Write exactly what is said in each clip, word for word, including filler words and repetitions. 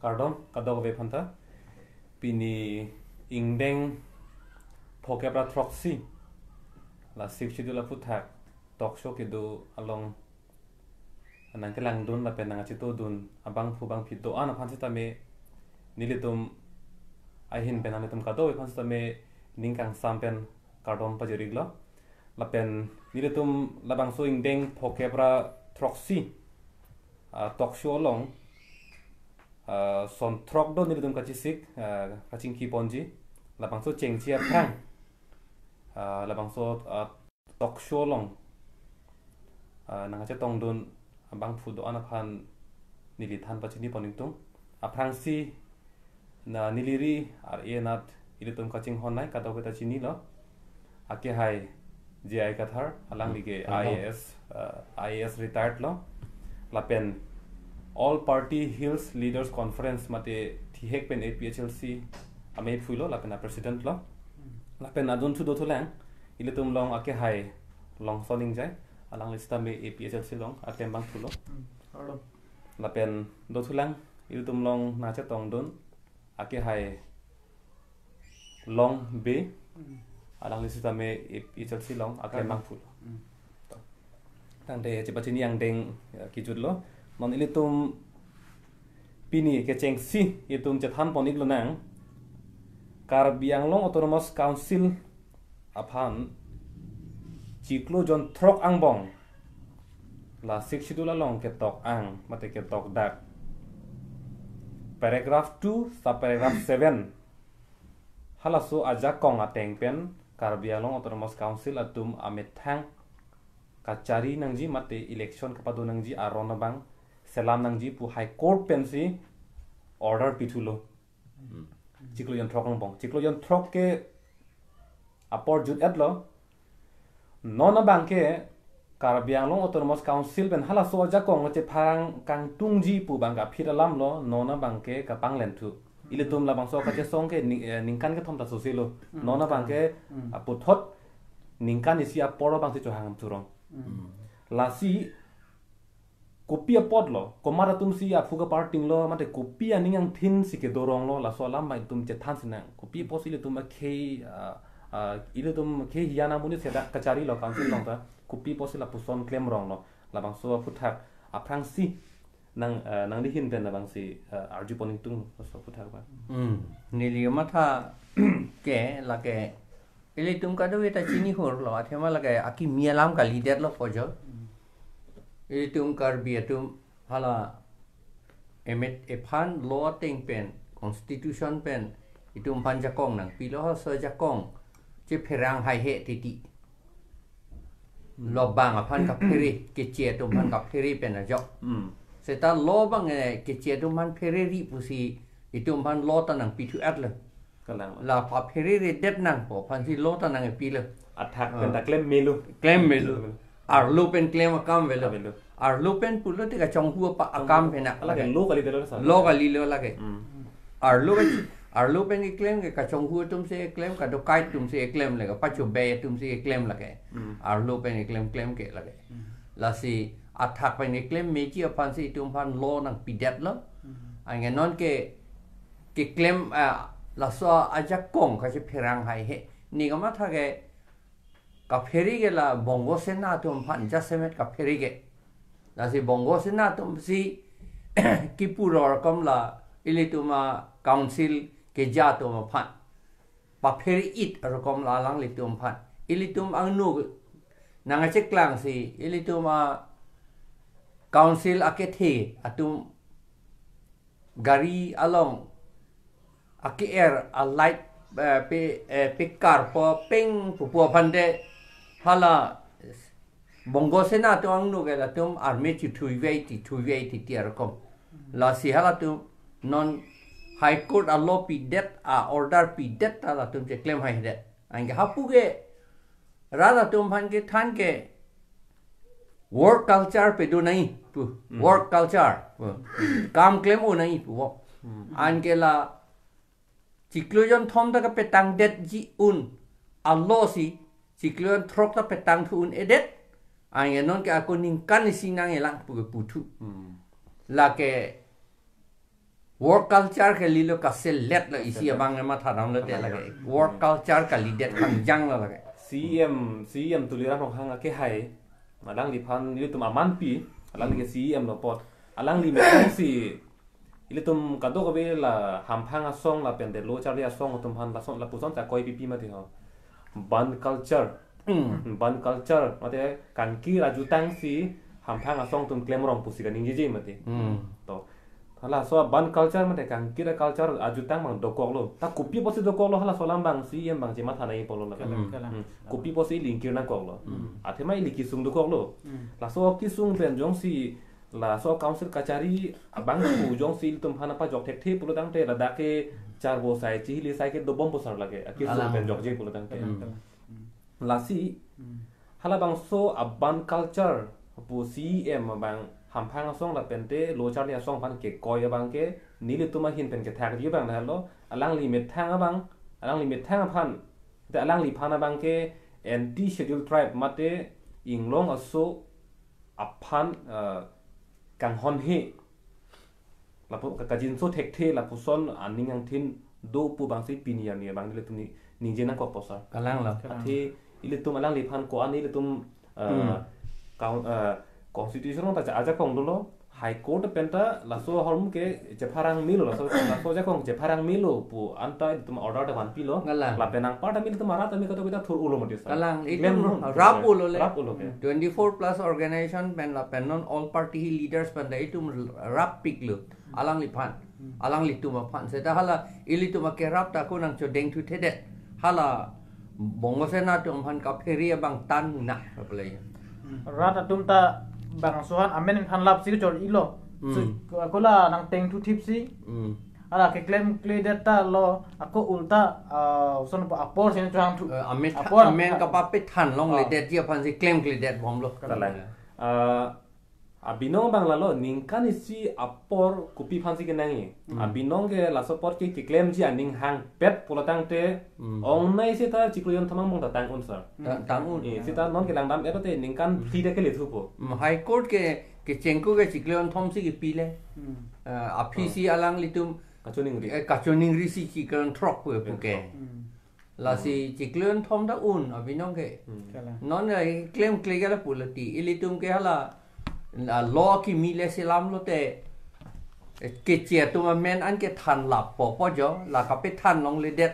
Kardom kadokave aphanta. Pini ingdeng phokep ra throksi la Sixth Schedule aphuthak talk show kedo along nangkelangdun lapen nangkachetongdun abangphu bangphi do-an aphan sitame nelitum ahin pen nanglitum kadokave aphan sitame ning kangsam pen kardom pajir-iklo. Lapen nelitum labangso ingdeng phokep ra throksi, ah, talk show along, ah, son throk do nelitum kachesik, ah, kachingki ponji. Labangso chengchi aphrang, ah, labangso, ah, talk show along, ah, nangkachetongdun abangphu do-an aphan neli than pachini pon ingtung. Aphrangsi na neli ri ar-e anat ilitum kachinghon nai kadokave ta chinilo. Akehai J I Kathar, alangli ke Kardom. I A S, uh, I A S retired lo. Lapen All Party Hills Leaders Conference mate thihek pen A P H L C ameiphu lo lapen a president lo. Lapen adun thu dothulang ilitum along akehai Longson Ingjai, alangli sitame A P H L C along aklembangphu lo. Hmm, kardom. Lapen dothulang ilitum along nangchetongdun akehai Long Bey, hmm, alangli sitame A P H L C along aklembangphu lo. Hmm. Tangte chepachini angdeng, ya, kejutlo. Non ilitum pini kechengsi itum chethan pon-ik lonang, Karbi Anglong Autonomous Council aphan chiklo jon throk angbong la Sixth Schedule along ketok-ang mate ketokdak paragraph two subparagraph seven, halaso ajakong ateng pen Karbi Anglong Autonomous Council atum amethang kachari nangji mate election kapado nangji aron abang selam nangji pu High Court pensi order pithulo. Hmm. Chiklo jon throk angbong. Chiklo jon throk ke apor jut-etlo. Non abang ke Karbi Anglong Autonomous Council pen halaso ajakong chepharang kangtungji pu abang ke aphi alam lo, non abang ke kapanglenthu. Ilitum labangso kachesong ke ni-, eh, ningkan kethom ta sosilo. Hmm. Non abang ke, hmm, aputhot ningkan isi apor abangsi chohang thurong. Hmm. Lasi kopi apotlo, komat atumsi aphu kapartinglo, mate kopi aning angthin si kedoronglo, laso alam abang itum chethan sinang. Kopi apotsi ilitum akhei, ah, ah, ilitum khei hiyan amonit sedak kacharilo council along ta, kopi apotsi lapuson klemronglo. Labangso aphuthak aphrangsi nang, ah, nangli ahin pen labangsi, ah, arju pon ingtung laso aphuthak abang. Hmm. Neli matha ke lake ilitum kadokave ta chinihurlo, athema lake akimi alam kalidetlo pu jo. Ilitum Karbi atum hala emet ephan law ateng pen, constitution pen itum aphan jakong nangpilo, halaso jakong chepherang haihe titi. Law abang aphan kaphere, keche atum aphan kaphere pen ajok. Hmm. Seta law abang, eh, keche atum aphan phereri pusi itum aphan law ta nangpithu-etlo. Kalang. La paphereredet nangpo aphansi law ta nangpilo. Athak pen ta, ah, klem melo. Klem melo. Melo. Arlo pen klem akam avelo. Avelo. Arlo pen pulote kachonghu apa akam pen ak lake. Lake law kalidetlo sa. Law kalilo lake. Hmm. Arlo pen, arlo pen keklem ke kachonghu atumsi keklem, kadokai atumsi keklem lake, pachobei atumsi keklem lake. Hmm. Arlo pen keklem klem ke lake. Hmm. Lasi athak pen keklem meji aphansi itum aphan law nangpidetlo. Hmm. Anke non ke keklem, ah, laso ajakong kachepherang haihe. Neli kamatha ke kaphere ke la Bongo Sena atum aphan jasemet kaphere ke. Lasi Bongo Sena atumsi kipu ror kom la ilitum a-council keja atum aphan paphere-it arokom la alanglitum aphan. Ilitum angno nangkacheklangsi ilitum a-council akethe atum gari along ake-er a-light, eh, pe, eh, pekarpo peng pupu aphan de hala Bongo Sena atum angno ke latum army chithuivei ti, thuivei ti ti arokom. Lasi halatum non High Court a-law pidet, a-order pidet ta latum cheklem haihedet. Anke hapu ke rat atum aphan kethan ke work culture pado nangji pu. Hmm. Work culture pu. Kam klem-o nangji pu. Hmm. Anke la chiklo jonthom ta kapetangdetji un a-law si chiklo jonthrok ta petangthu un-edet. Anke non ke ako ningkan isi nangkelang pu ke puthu. Hmm. Lake Work culture kalilo, kaselet lo, isi abang ema thadam lo te lake. Work culture kalidet kangjang lo lake. C E M, C E M Tuliram Ronghang akehai. Alangliphan ilitum amanpi, alangli ke C E M lo apot. Alangli mesen si ilitum kadokave la hamphang asong lapen te lo charli asong atum aphan lason lapuson ta koi pipi mati ho. Ban culture. Hmm. Ban culture mate kangkir ajutang si hamphang asong atum klemrong pusi kaningjeje mati. Hmm. To. Halaso ban culture mate kangkir culture ajutang abang dokoklo. Ta kopi apotsi dokoklo, halaso alam abang C E M abang chematha nangji pulo lake. Kalang, kalang. Hmm. Kopi apotsi ili ingkir nangkoklo. Hmm. Athema ili kesung dokoklo. Hmm. Laso kesung pen jongsi laso council kachari abang pu jongsi ilitum aphan apajok thekthe pulo tangte ladak ke charbosai chihili sai ke dobom pusar lake. Akesung Alang. Pen jokje pulo tangte. Kalang, kalang. Hmm. Lasi, hmm, halabangso aban culture pu C E M abang hamphang asong lapen te lo charli asong aphan kekoi abang ke nelitum ahin pen kethakji abang lahelo, alangli methang abang, alangli methang aphan, te alangliphan abang ke anti schedule tribe mate inglong aso aphan, eh, kanghon he. Lapu ka-, kajinso thekthe lapuson aning angthin do pu abangsi pini arni abang nelitum ni ningje nangkok pusar. Kalang lo. Athe ilitum alangliphan ko-an ilitum, eh, Hmm. kau-, eh, constitution ta aja, ajakong dolo, High Court pen ta laso ahormu ke chepharang melo, laso, laso ajakong chepharang melo pu anta ilitum order ta vanpilo. Kalang. Lapen anpar ta ilitum arat ami kato kita thur-ulo mati sir. Kalang, Klem itum lo, rap-ulo le. Rap-ulo ke. Twenty-four plus organization pen lapen non all party leaders pen ta itum rappiklo. Alangliphan. Hmm. Alanglitum aphan. Seta hala ilitum akerap ta ako nangchodeng thuthedet. Hala Bongo Sena atum aphan kaphere abang tan na, apa lagi? Hmm. Rat atum ta bangso aphan amen ingthan lapsi kechor-ilo. Hmm. Su-, ako la nangteng thuthip si. Hmm. Hala keklemkledet ta lo, ako ulta, ah, uson apa apor sini chuang thu. Eh, amen tha-, Apor amen tha- kapapethan longledetji aphansi klemkledet bomlo. Kalang. Ah, abinong abang lalo, ningkan isi apor kopi aphansi kenangji. Hmm. Abinong ke laso apor ke keklemji aning hangpet pulo tangte, Hmm. ongnei seta chiklo jonthom angbong ta tang-un sir. Ta-, tang-un. Eh, seta non kelangdam-et te ningkan Hmm. phli ta kelethupo. Hmm, High Court ke, kechengko ke chiklo jonthom si kepile. Hmm. Eh, aphi Oh. si alanglitum, Kachoningri. eh, kachoningri si chiklo jonthrok pu, pu ke. Jonthrok. Hmm. Lasi Hmm. chiklo jonthom ta un, abinong ke. Hmm. Kalang. Non ya klemkle ke lapu lati. Ilitum ke hala, la lo kimi le selam lote. Eh, keche atum amen an kethan lappo pu jo, la kapethan longledet.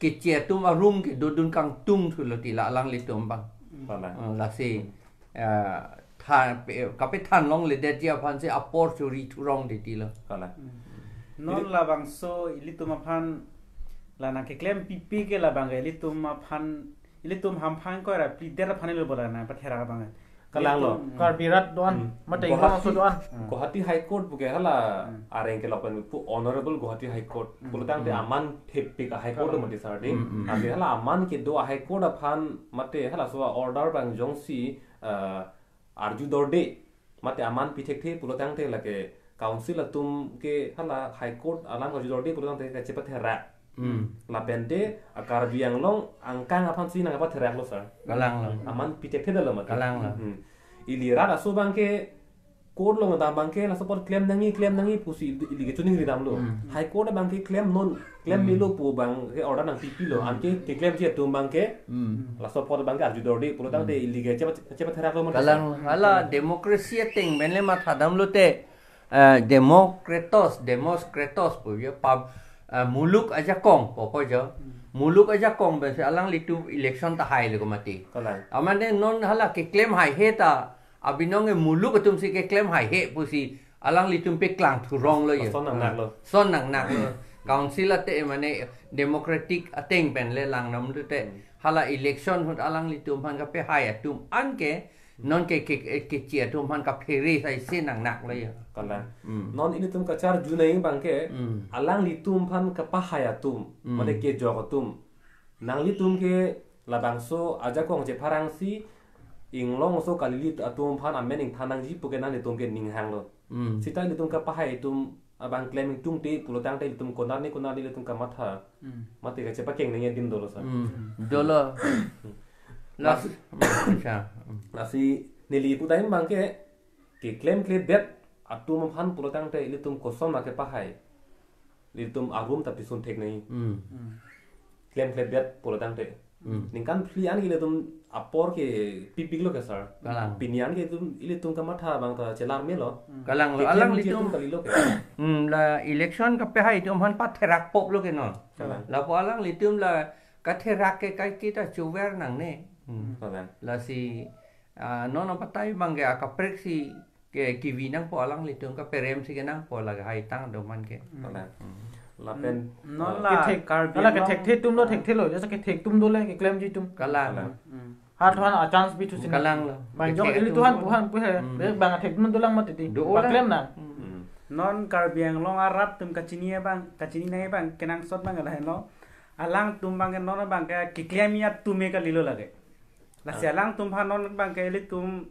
Keche atum arum kedodun kangtung thulo ti la alanglitum abang. Kalang. Eh, lasi, eh, tha-, pe-, kapethan longledetji aphansi apor chori thurong titi lo. Kalang. Hmm. Non Ili- labangso ilitum aphan la nangkeklem pipi ke labang ke ilitum aphan, ilitum hamphang koi ra plider aphan ilo bola nangpatherak abang. Kalang lo. Ilitum Karbi rat do-an, Hmm. mate Guwahati, Inglong aso do-an. Hmm. Guwahati High Court pu ke hala Hmm. areng kelok pen pu Honorable Guwahati High Court. Hmm. Pulo tangte Hmm. aman thepik a High Court Kalang. Mati sir di. Hmm, hmm. Ante hala aman kedo a High Court aphan mate halaso order abang jongsi, eh, arju dorde. Mate aman pithekthe pulo tangte lake council atum ke hala High Court alam arju dorde pulo tangte kachepatherak. Hmm. Lapen te a Karbi Anglong angkang aphansi nangpatheraklo sir. Kalang lo. Aman pithekthe detlo mate. Kalang lo. Hmm. Ili rat aso abang ke court along dam abang ke laso apor klem nangji, klem nangji pusi ili, ili kechoningri damlo. Hmm. High Court abang ke klem non, klem Hmm. melo pu abang ke order nangpipilo. Hmm. Anke keklemji atum abang ke Hmm. laso apor abang ke arju dorde pulo tangte Hmm. ili ke chepa, chepatheraklo mate. Kalang, hala democracy ateng pen le mathadam lote, eh, Demokritos, Demokritos pu jo, pab-, eh, muluk ajakong pu pu jo. Hmm. Muluk ajakong pensi alanglitum election ta hailo ko mati. Kalang. Amane non hala keklem haihe ta, abinong ke muluk atumsi keklem haihe pusi alanglitum paklang thuronglo ya. Son nangnaklo. Son nangnaklo. Council ate mane democratic ateng pen le langdam lote. Hmm. Hala election ahut alanglitum aphan kapehai atum an ke non ke, ke, ke, keche atum aphan kaphere sai se nangnaklo ya. Kalang. Hmm. Non ilitum kacharju nangji abang ke, Hmm. alanglitum aphan kapahai atum, Hmm. mate kejok atum. Nanglitum ke labangso ajakong chepharangsi Inglong aso kalili atum aphan amen ingthan nangji pu ke nanglitum ke ning hanglo. Hmm. Seta ilitum kapahai atum abang klem ingtungte pulo tangte ilitum konat ni konat ni ilitum kamatha. Hmm. Mate kachepakeng nangji adim dolo sir. Hmm. Dolo. Hmm. Las-, Lasi, hmm, acha. Hmm. Lasi neli pu time abang ke, keklemkledet atum aphan pulo tangte ilitum koson ma kepahai. ilitum arum ta pisun thek nai. Hmm. Hmm. Klemkledet pulo tangte. Hmm. Ningkan phli an ke ilitum apor ke pipiklo ke sir. Kalang. Pini an ke ilitum, ilitum kamatha abang ta chelar melo. Hmm. Kalang lo, keklem alanglitum kalilo ke. Hmm, la election kapehai atum aphan patherak poplo ke non. Kalang. Lapu alanglitum la katherak ke kaiketa chuver nangne. Hmm. Kalang. Lasi, ah, non apatai abang ke akaprek si ke kivi nangpo alanglitum, kaperem si kenangpo la haitang atum aphan ke. Kalang. Hmm. Lapen, non ah, la kethek, Karbi hala Anglong, kethek the atum lo, ah, thekthe lo, jasa kethek atum dole, keklemji atum. Kalang. Kalang. Hmm. Har tuhan a chance bi thusi. Kalang lo. Bang jong kethek ili atum tuhan lo. Tuhan pu he, hmm, be bang athek atum dolang mati di. Do bang orang. Klem na. Hmm. Hmm. Non Karbi Anglong arat atum kachini abang, kachini nai abang, kenangsot abang lahelo. Alangtum abang ke non abang ke keklem atum ke kalilo lake. Lasi, ah, alangtum aphan non abang ke ilitum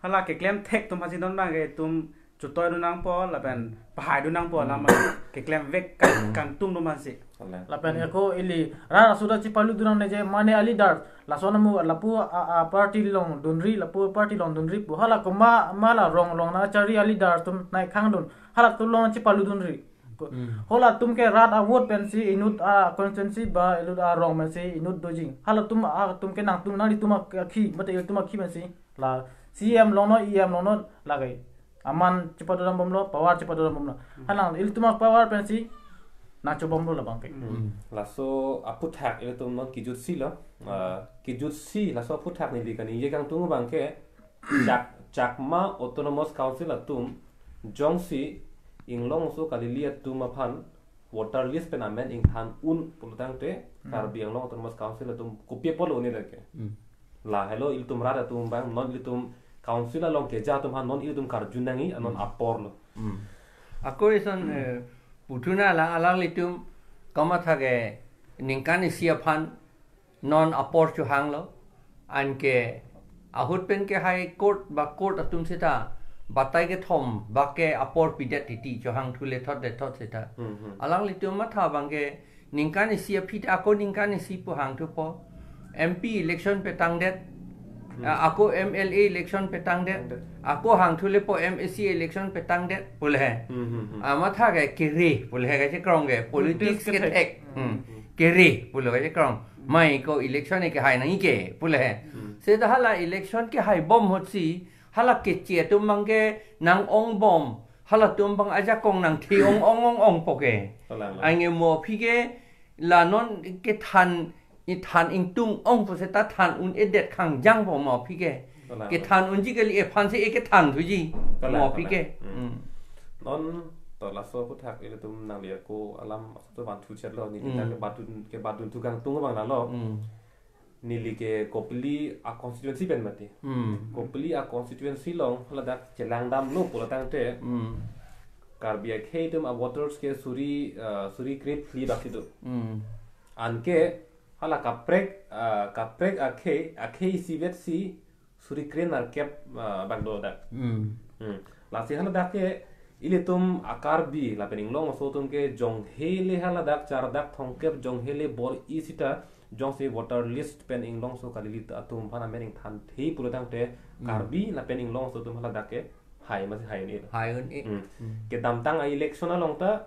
hala keklem thek atum aphansi non abang ke itum chutoi dun nangpo lapen pahai dun nangpo, hmm, alam keklem vek kang, hmm, kangtung atum aphansi. Kalang. Lapen, hmm, ako ili rat aso ta chepalu dun nangne je mane a leader lason amu lapu a, a party along dunri, lapu party along dunri pu hala koma mala rong along nangchari a leader atum nai khang dun halatum along chepalu dunri. Ko-, hmm, halatum ke rat a vote pensi inut a constituency ba inut arong pensi inut doji. Halatum atum ke nangtum nanglitum akhi, mate ilitum akhi pensi la C M along non, E M along non lake. Aman chepadodam bomlo, power chepadodam bomlo. Hmm. Halang ilitum a power pensi nangchobomlo labang ke. Hmm. Hmm. Laso aphuthak ilitum non kijutsi lo. Ah, kijutsi laso aphuthak neli kaningje kangtung abang ke Chak-, Chakma Autonomous Council atum jongsi inglong aso kalili atum aphan voter list pen amen ingthan un pulo tangte, hmm, Karbi Anglong Autonomous Council atum kopi apotlo un-e lake. Hmm. Lahelo ilitum rat atum abang, non ilitum council along keja atum aphan non ilitum karju nangji, anon, hmm, apor lo. Hmm. Ako ison, eh, puthuna lang alanglitum kamatha ke ningkan isi aphan non apor chohanglo, anke ahut pen ke High Court ba court atum seta batai kethom ba ke apor pidet titi chohangthu lethot lethot seta. Hmm, hmm. Alanglitum matha abang ke ningkan isi aphi ta ako ningkan isi pu hangthupo. M P election petangdet, hmm, ah, ako M L A election petangdet, tangdet, ako hangthu lepo M A C election petangdet pule. Hmm, hmm, hmm. Ah, matha ke kere pule kachekrong ke politics, politics kethek. Kethek. Hmm. Hmm. Kere pulo kachekrong. Mai ko election ke hai nangji ke pulo he. Hmm. Seta hala election kehai bom ahutsi hala keche atum abang ke nang-ong bom. Halatum abang ajakong nangthe ong ong ong ong po ke. Kalang, kalang. Anke mo aphi ke la non kethan, ithan ingtung ong pu seta than un-edet khangjang po mo aphi ke. Kalang, kalang. Kethan unji kali, ephan si e kethan thuji. Kalang, mo aphi kalang, ke. Hmm. Hmm. Non to laso aphuthak ilitum nangli ako alam aso to van thu chet lo, neli, hmm, ta kebat dun, kebat dun thu kangtung abang lalo. Hmm. Neli ke Kopili a constituency pen mati. Hmm. Kopili a constituency along haladak chelangdamlo pulo tangte. Hmm. Karbi akhei atum a voters ke suri, ah, suri kre phli bak si do. Hmm. Anke hala kaprek, ah, kaprek akhei, akhei isivet si suri kre nerkep, ah, bak do dak. Hmm. Hmm. Lasi haladak ke ilitum a Karbi lapen inglong aso atum ke jonghe le haladak chardak thomkep jonghe le bor-i seta jongsi voter list pen inglong aso kalili atum aphan amen ingthanthe pulo tangte, hmm, Karbi lapen inglong aso atum haladak ke hai masi hai un-e. Hai un-e. Hmm. Hmm. Kedamtang a election along ta,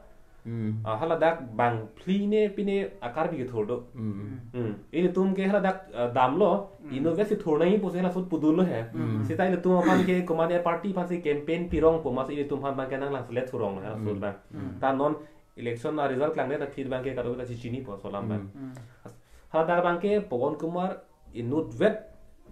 hmm, ah, haladak bang phli ne pine a Karbi kethur do. Hmm. Hmm. Ilitum ke haladak, ah, damlo, hmm, inutvet si thur nangji pusi halaso pudunlo he. Hmm. Seta ilitum aphan ke komane party aphan si campaign pirong po masi ilitum aphan abang ke nanglang select thurong lo halaso, hmm, abang. Hmm. Ta non election a result klangdet aphi abang ke kadokave ta chechinipo laso alam abang. Hmm. Hmm. Haladak abang ke Pawan Kumar inutvet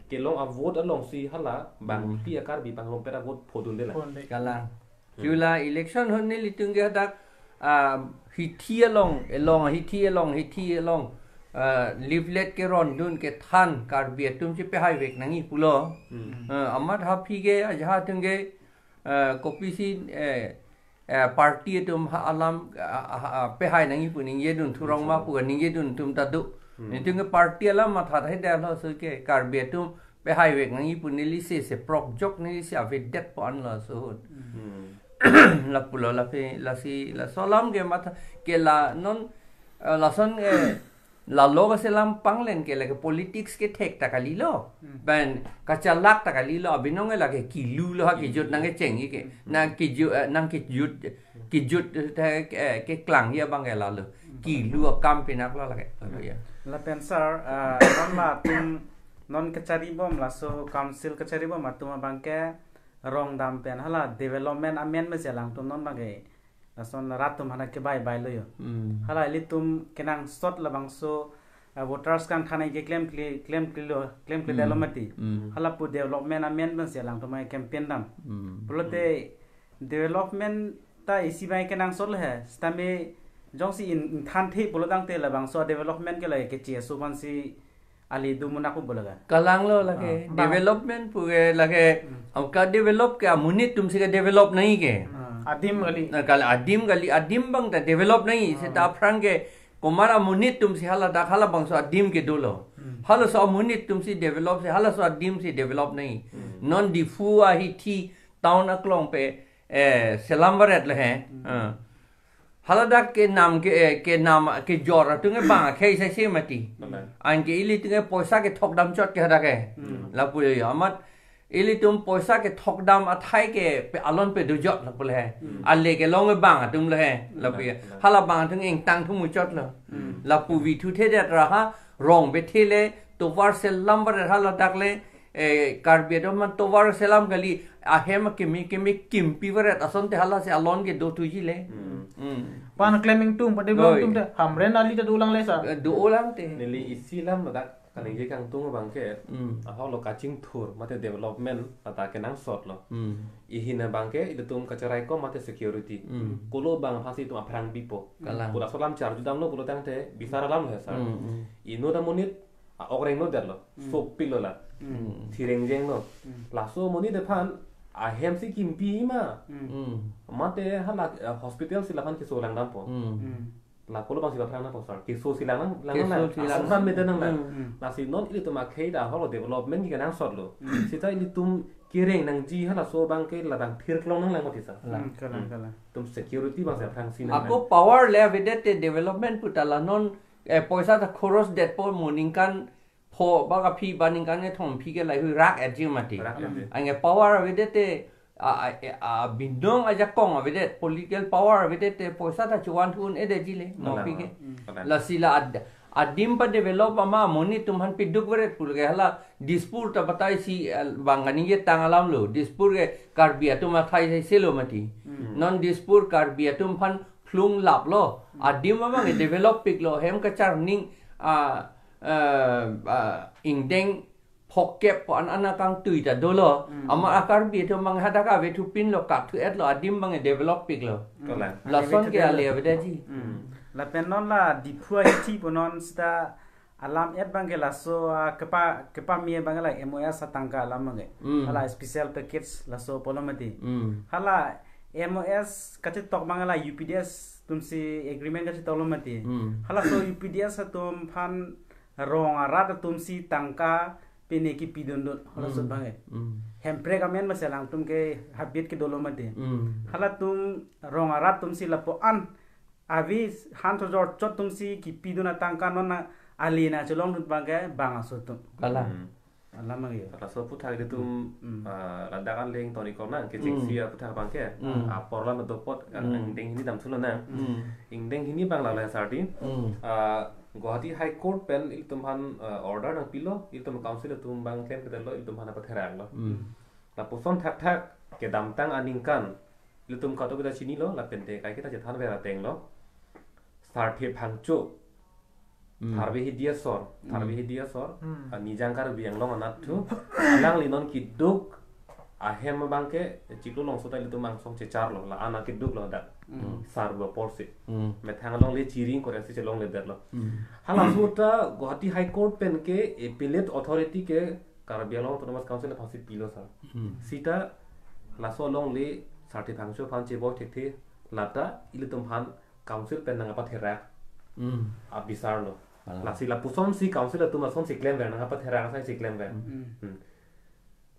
kelong a vote alongsi hala bang, hmm, phli a Karbi bang rumpet a vote phodunde la. Phonde. Kalang. Hmm. Chula election ahut nelitum ke hadak, ah, hithi along, elong, hithi along, hithi along, ah, leaflet kerondun kethan Karbi atum si pehai vek nangji pulo. Hmm. Ah, amat aphi ke ajahak atum ke, ah, kopisi, eh, eh, party atum ha alam, ah, ah, ah, pehai nangji pu ningje dun thurong ma pu ningje dun atum ta do. Hmm. Nelitum ke party alam matha thai detlo, laso ke Karbi atum pehai vek nangji pu neli si seprok jok neli si avedet po anlo laso ahut. Hmm. Lapulo lape lasi laso alam ke matha ke la non, eh, lason, eh, Lalo kaselam panglen ke lake politics kethek ta kalilo. Hmm. Pen kachalak ta kalilo, abinong lake kilu lo ha, hmm, kijut nangkecheng ke. Hmm. Nang kijut, eh, nang kijut, kijut, eh, ke, eh, keklang ya abang ke lalo. Hmm. Kilu akam pinak lo lake. Lalo ya. Lapen sir, eh, non latum non kacharibom laso council kacharibom atum abang ke rong dam pen hala development amen mesi alangtum non abang ke lason rat atum aphan ke bai bai lo yo. Hmm. Hala ilitum kenangsot labangso, eh, voters kangthan ke klemkle, klemkle lo, klemkle, hmm, dalo mati. Hmm. Hala pu development amen pensi alangtum ke campaign dam. Hmm. Pulote development ta isi abang kenangsot lo he. Sitame jongsi in, inthanthe pulo tangte labangso development ke lake keche aso aphansi ali do munak pu bolaga. Kalang lo lake. Ah, bang. Development pu ke lake, hmm, am ka develop ke amonit atumsi ke develop nangji ke. Hmm. Adim kali. Na kal adim kali, adim abang ta develop nangji. Hmm. Seta aphrang ke komat amonit atumsi hala dak halabangso adim ke dolo. Hmm. Halaso amonit atumsi develop si, halaso adim si develop nangji. Hmm. Non Diphu ahithi town aklong pen, eh, selam varet le he. Hmm. Ah. Haladak kenam ke, eh, kenam kejor atum ke bang akhei saisi mati. Benar. Anke ilitum ke poisa kethok dam chot ke hadak ke. Hmm. Lapu yo amat ilitum poisa kethok dam athai ke pe alon pe dojot lapu le he. Hmm. Ale kelong ke bang atum le he. Lapu ya. Benar, benar. Hala bang atum ingtang thu muchot lo. Hmm. Lapu vithu thedet ra ha rong bethe le tovar selam varet haladak le, eh, Karbi atum aphan tovar selam kali, ahem keme keme kimpi varet asonte halasi alon ke do thuji le. Hmm. Hmm. Pan klem ingtung, pan develop, oi, ingtung te, Hamren ali ta dolang le sir. Eh, dolang te. Neli isi alam ladak kaningje kangtung abang ke, hmm, ahok lo kachingthur mate development ata kenangsot lo. Hmm. Ihin abang ke ilitum kacherai kom mate security. Hmm. Kolo bang aphansi itum aphrang bipo. Kalang. Pu laso alam charju damlo pulo tangte bisar alam he sir. Hmm, hmm. Inut amonit a-ok renglo det lo. Hmm. Sopik lo la. Hmm. Thireng jeng lo. Hmm. Laso amonit aphan ahemsi kimpi ma. Hmm. Hmm. Mate hala, eh, hospital si laphan keso lang dampo. Hmm. Hmm. La kolo bang si laphan nangpo sir. Keso si lang nang, lang nang. Keso si lang. Asam mete nang lang. Hmm. Hmm. Lasi non ilitum akhei ta ahok lo development ke kenangsot lo. Hmm. Seta ilitum kereng nangji halaso abang ke labang thir klong nang lang mati sir. Lang. Hmm, kalang, hmm, kalang. Itum security bang si aphrangsi nang lang. Ako power le avedet te development pu ta la non, eh, poisa ta khoros detpo mo ningkan pho ba kaphi ba ningkan kethom phi ke lahai hui rak etji mati. Rak etji. Anke power avedet te, a, a, a, binong ajakong avedet, political power avedet te poisa ta chuan thun edet ji le, mo, kalang, phi ke. Hmm. Kalang. Lasi la ad-, adim pa develop ama amonit atum aphan piduk varet pu ke hala Dispur ta batai si, eh, bang kaningje tang alam lo. Dispur ke Karbi atum athai saisi lo mati. Hmm. Non Dispur Karbi atum aphan klung lap lo. Hmm. Adim abang ke develop pik lo. Hem kachar ning, ah, eh, ah, ingdeng phokep pu an an akangtui ta dolo. Hmm. Ama a-Karbi atum abang hadak ave thupin lo, kat thu et lo, adim abang develop pik lo. Hmm. Kalang. Lason ke ale avedet ji. Hmm. Lapen non la Diphu ahithi pu non seta alam et abang ke laso, ah, kepa, kepame abang ke la M O S atangka alam abang ke. Hmm. Hala special package laso pulo mati. Hmm. Hala M O S kachetok abang la U P D S atumsi agreement kachetok lo mati. Hmm. Halaso U P D S atum aphan rong arat atumsi tangka pine kipidun dun halaso, hmm, abang ke. Hmm. Hemprek amen masi alangtum ke habit ke dolo mati. Hmm. Halatum rong arat atumsi lapu-an avi han chojor chot atumsi kipidun atangka non na ali nangchelongdun abang ke bang aso atum. Kalang. Hmm. Alam abang yo. Laso aputhak ilitum, hmm, ah, ladak an leng toni kong nang, kecheng, hmm, si aputhak abang ke, hmm, ah, porla no dopot, ah, hmm, ingdeng hini dam thulo nang. Hmm. Ingdeng hini abang lalo sar di. Hmm. Ah, Guwahati High Court pen ilitum aphan, ah, order nangpilo, ilitum council atum abang klemkledet lo, ilitum aphan apatherak lo. Hmm. Lapuson thakthak kedamtang aningkan ilitum kadokave ta chinilo, lapen te kaiketa chethan ver ateng lo. Sarthe Phangcho. Hmm. Tharve Hidi asor, hmm, Tharve Hidi asor, hmm, ah, Nijang Karbi Anglong anatthu, alangli non keduk ahem abang ke chiklo longso ta ilitum angsong chechar lo, la-an akeduk lo dak. Hmm. Sar bu apor si. Hmm. Methang alongle chiring kore si chelongledet lo. Hmm. Halaso ta Guwahati High Court pen ke appellate authority ke Karbi Anglong Autonomous Council aphansi pilo sir. Hmm. Seta laso alongle Sarthe Phangcho aphan cheboi thekthe lata ilitum aphan council pen nangpatherak. Hmm. Abisar lo. Alang. Lasi lapuson si council atum ason si klemver, nangpatherak asai si klemver. Hmm. Hmm.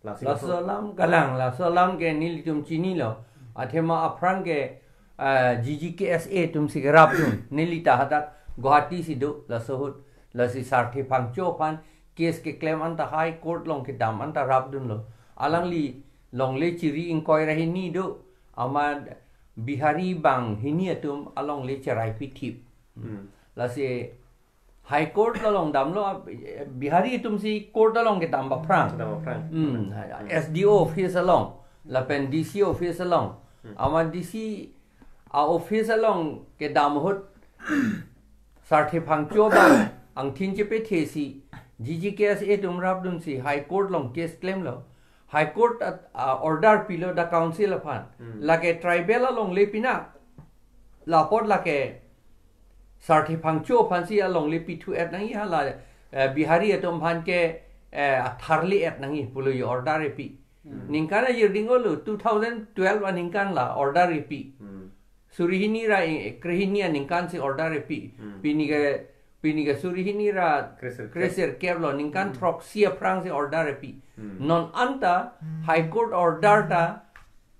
Lasi laso, laso alam kalang, laso alam ke nelitum chinilo. Athema aphrang ke, ah, G G K S A atumsi kerapdun. Neli ta hadak Guwahati si do, laso ahut. Lasi Sarthe Phangcho aphan case keklem anta High Court along kedam anta rapdunlo. Alangli longle chiri ingkoi ra hini do. Amat Bihari banghini atum alongle cherai pithip. Hmm. Lasi High Court along damlo, Bihari atum si court along kedam aphrang. Kedam aphrang. Hmm. S D O office along, lapen D C office along. Hmm. Amat D C a-office along kedam ahut Sarthe Phangcho abang angthin chepethesi G G K S A atum rapdunsi High Court along case klemlo. High Court at, a, order pilo dak council aphan. Hmm. Lake tribal alongle pina. Lapot lake Sarthe Phangcho aphansi alongle pithu-et nangji, hala, eh, Bihari atum aphan ke, eh, atharli-et nangji pulo order epi. Hmm. Ningkan ajirding-olo, two thousand twelve aningkan la order epi. Hmm. Suri hini ra, eh, krehini aningkan si order epi. Hmm. Pini ke, pini ke suri hini ra Kresirkep. Kresirkep lo, ningkan Hmm. throksi aphrang si order epi. Hmm. Non anta High Court order ta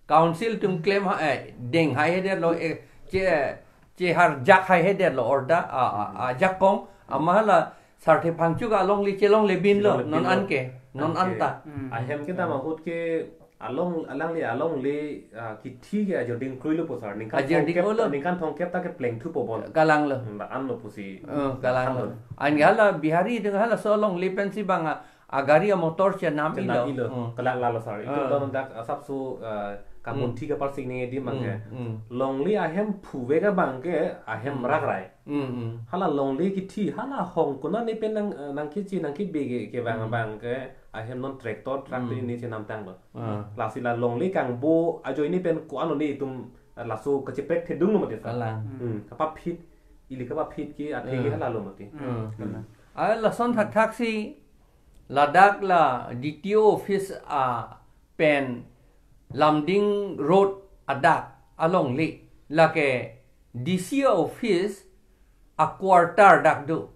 council atum klem ha, eh, deng haihedetlo, eh, che, cheharjak haihedetlo order, a, a, a jakong, amat hala Sarthe Phangcho alongle chelongle binlo, Chelongle non binlo. Anke, non Anke. Anta. Hmm. Ahem kedam ahut ke along, alangli alongle, ah, kithi ke ajirding kroilo pu sar. Ningkan Ajirding thomkep, olo. Ningkan thomkep ta kepleng thupo bon. Kalanglo. Hmm, la-anlo pusi. Oh, kalanglo. Kalanglo. Anke hala Bihari atum halaso alongle pensi bang a, agari amotor chenam ilo. Chenam ilo. Hmm. Kalang lalo sar. Itu Ah. Dalam dak asapso, ah, kamunthi Hmm. kaparsik nangji adim Hmm. Anke. Hmm. Longle ahem phuve ka abang ke ahem Hmm. rakrai. Hmm, hmm. Hala longle kithi, hala hong kona ne pen nang, eh, nangkechi nangkebe ke, kevang Hmm. abang ke, ahem non tractor, truck Hmm. ne chenam tanglo. Ah. Lasi la longle kangbo ajoine pen ko-an lo ne itum, eh, laso kacheprek thedunglo mati sa. Kalang. Hmm, kapaphit, ili kapaphit ke, athe ke Hmm. halalo mati. Hmm. Hmm. Ah, lason thakthak si, ladak la D T O office a pen Lumding Road adak alongle, lake D C office a quarter dak do.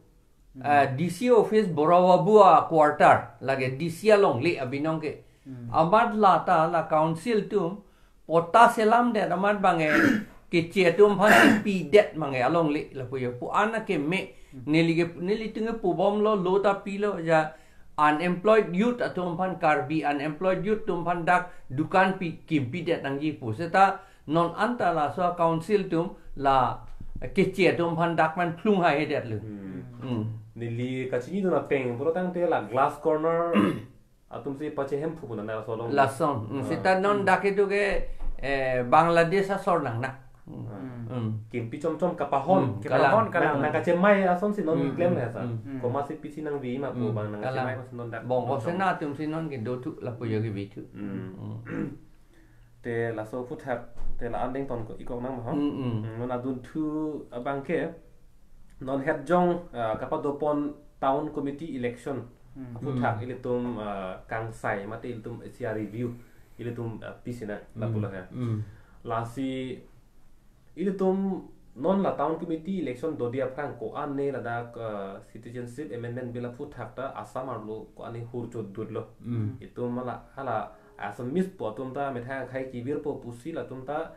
Hmm. Ah, D C office Boro Babu a quarter, lake D C alongle abinong ke. Hmm. Amat lata la council atum patta selamdet amat bang e keche atum aphan pidet bang e alongle lapu yo. Pu-an akeme neli ke, nelitum ke pubomlo, lo ta pilo ja unemployed youth atum aphan, Karbi unemployed youth atum aphan dak dukan pi, kimpidet nangji pu. Seta non anta laso a council atum la keche atum aphan dak man phlung haihedetlo. Hmm. Hmm. Neli kachinidun apeng pura tangte la Glass Corner atum si pachehem phu pu na laso along. Lason. Hmm. Ah. Seta non dak itu ke, eh, Bangladesh asor nang na. Hmm. Ah. Hmm. Kimpi chomchom kapahon. Hmm. Kapahon, kalang. Nang, kalang. Nang kachemai asonsi non Hmm. klem le sa. Hmm. Hmm. Komatsi pisi nangvi ma pu Hmm. bang nang Kalang. Kachemai mas non dak Bong chomchom. Kosena atum si non kedo thu lapu yo kevi thu. Hmm. Hmm. Te laso aphuthak te la-an dengton ko ikok nang ma ho. Hmm, hmm. Hmm, non adunthu abang ke non het jong, ah, kapadopon town committee election Hmm. aphuthak Hmm. ilitum, ah, kangsai mate ilitum isi a-review ilitum, ah, pisi na Hmm. lapulo he. Hmm. Lasi ilitum non la town committee election dodi aphrang ko-an ne ladak, ah, Citizenship Amendment Bill aphuthak ta Assam arlo ko-an ne hur chodutlo. Hmm. Itum hala, hala Assamese po atum ta methang akhai kevirpo pusi latum ta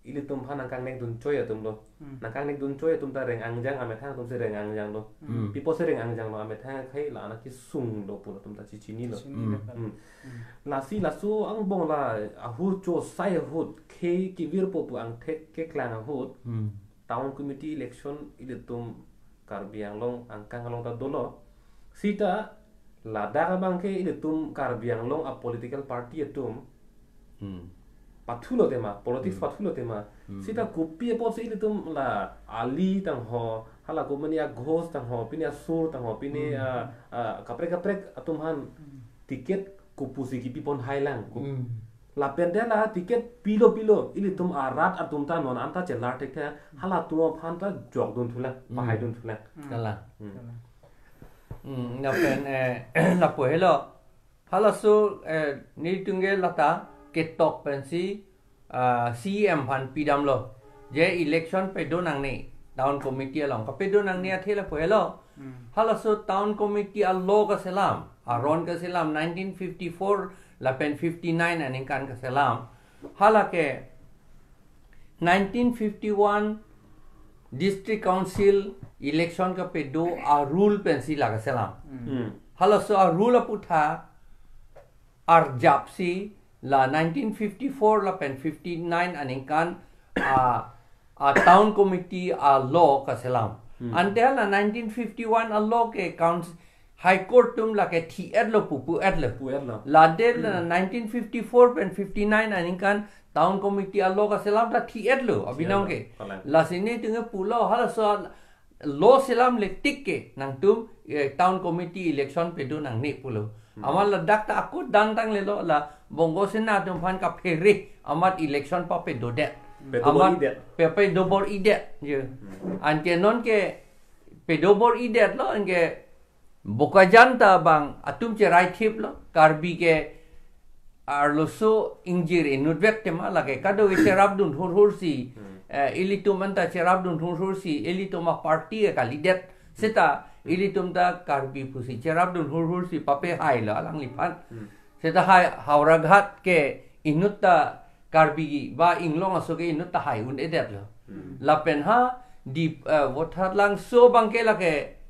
ilitum aphan nangkangnekdun choi atum lo. Hmm. Nangkangnekdun choi atum ta reng angjang amethang atum si reng angjanglo. Hmm. Pi apotsi reng angjanglo, amethang akhai la-an akesunglo pu latum ta chichinilo. Chinilo. Hmm. Hmm. Hmm. Lasi laso angbong la ahur cho sai ahut khei kevirpo pu angthek keklang ahut. Hmm. Town committee election ilitum Karbi Anglong angkang along ta dolo. Sita ladak abang ke ilitum Karbi Anglong a-political party atum Hmm. pathulo tema, politics Hmm. pathulo tema. Hmm. Sita kopi apotsi ilitum la Ali tangho, hala komani a-Ghosh tangho, pini a-Sur tangho, pini Hmm. a, a, kaprek kaprek atum aphan Hmm. ticket kopusi kipipon hailang. Ko- Hmm. Lapen de la ticket pilo pilo, ilitum arat atum ta non anta chelar thekthe, hala atum aphan ta jokdun thulang, Hmm. pahaidun thulang. Hmm. Kalang. Hmm. Kalang. Hmm, lapen, eh, lapu helo. Halaso, eh, nelitum ke lata ketok pensi, ah, C E M aphan pidamlo. Je election pedo nangne, town committee along. Kapedo nangne athe lapu helo. Hmm. Halaso town committee a-law kaselam, aron kaselam nineteen fifty-four lapen fifty-nine aningkan kaselam. Hala ke nineteen fifty-one District Council election kapedo a rule pensi la kaselam. Hmm. Halaso a rule aputhak arjapsi la nineteen fifty-four lapen fifty-nine aningkan a, a town committee a law kaselam. Hmm. Ante la nineteen fifty-one a law ke council High Court atum lake thi-etlo pu pu-etlo. Pu-etlo. Lade la Hmm. nineteen fifty-four pen fifty-nine aningkan town committee a law kaselam ta thi-etlo abinong Thi-etlo, ke. Kalang. Lasi netum ke pulo halaso law selamle tik ke nangtum, eh, town committee election pedo nangne pulo. Hmm. Amat ladak ta ako dantang lelo la Bongo Sena atum aphan kaphere amat election papedodet. Pedo Amat bor-idet. pe-, pedo bor-idet. Je. Hmm. Anke non ke pedo bor-idetlo anke Bokajan ta bang atum cherai thiplo, Karbi ke arloso ingjir inutvet tema lake kado ke cherapdun hurhur si, Hmm. eh, ilitum anta cherapdun hurhur si, ilitum a party ke kalidet seta, ilitum ta Karbi pusi cherapdun hurhur si papehailo alangliphan. Hmm. Seta hai Howraghat ke inut ta Karbi ba inglong aso ke inut ta hai un-edetlo. Hmm. Lapen ha di, eh, Vothatlangso abang ke lake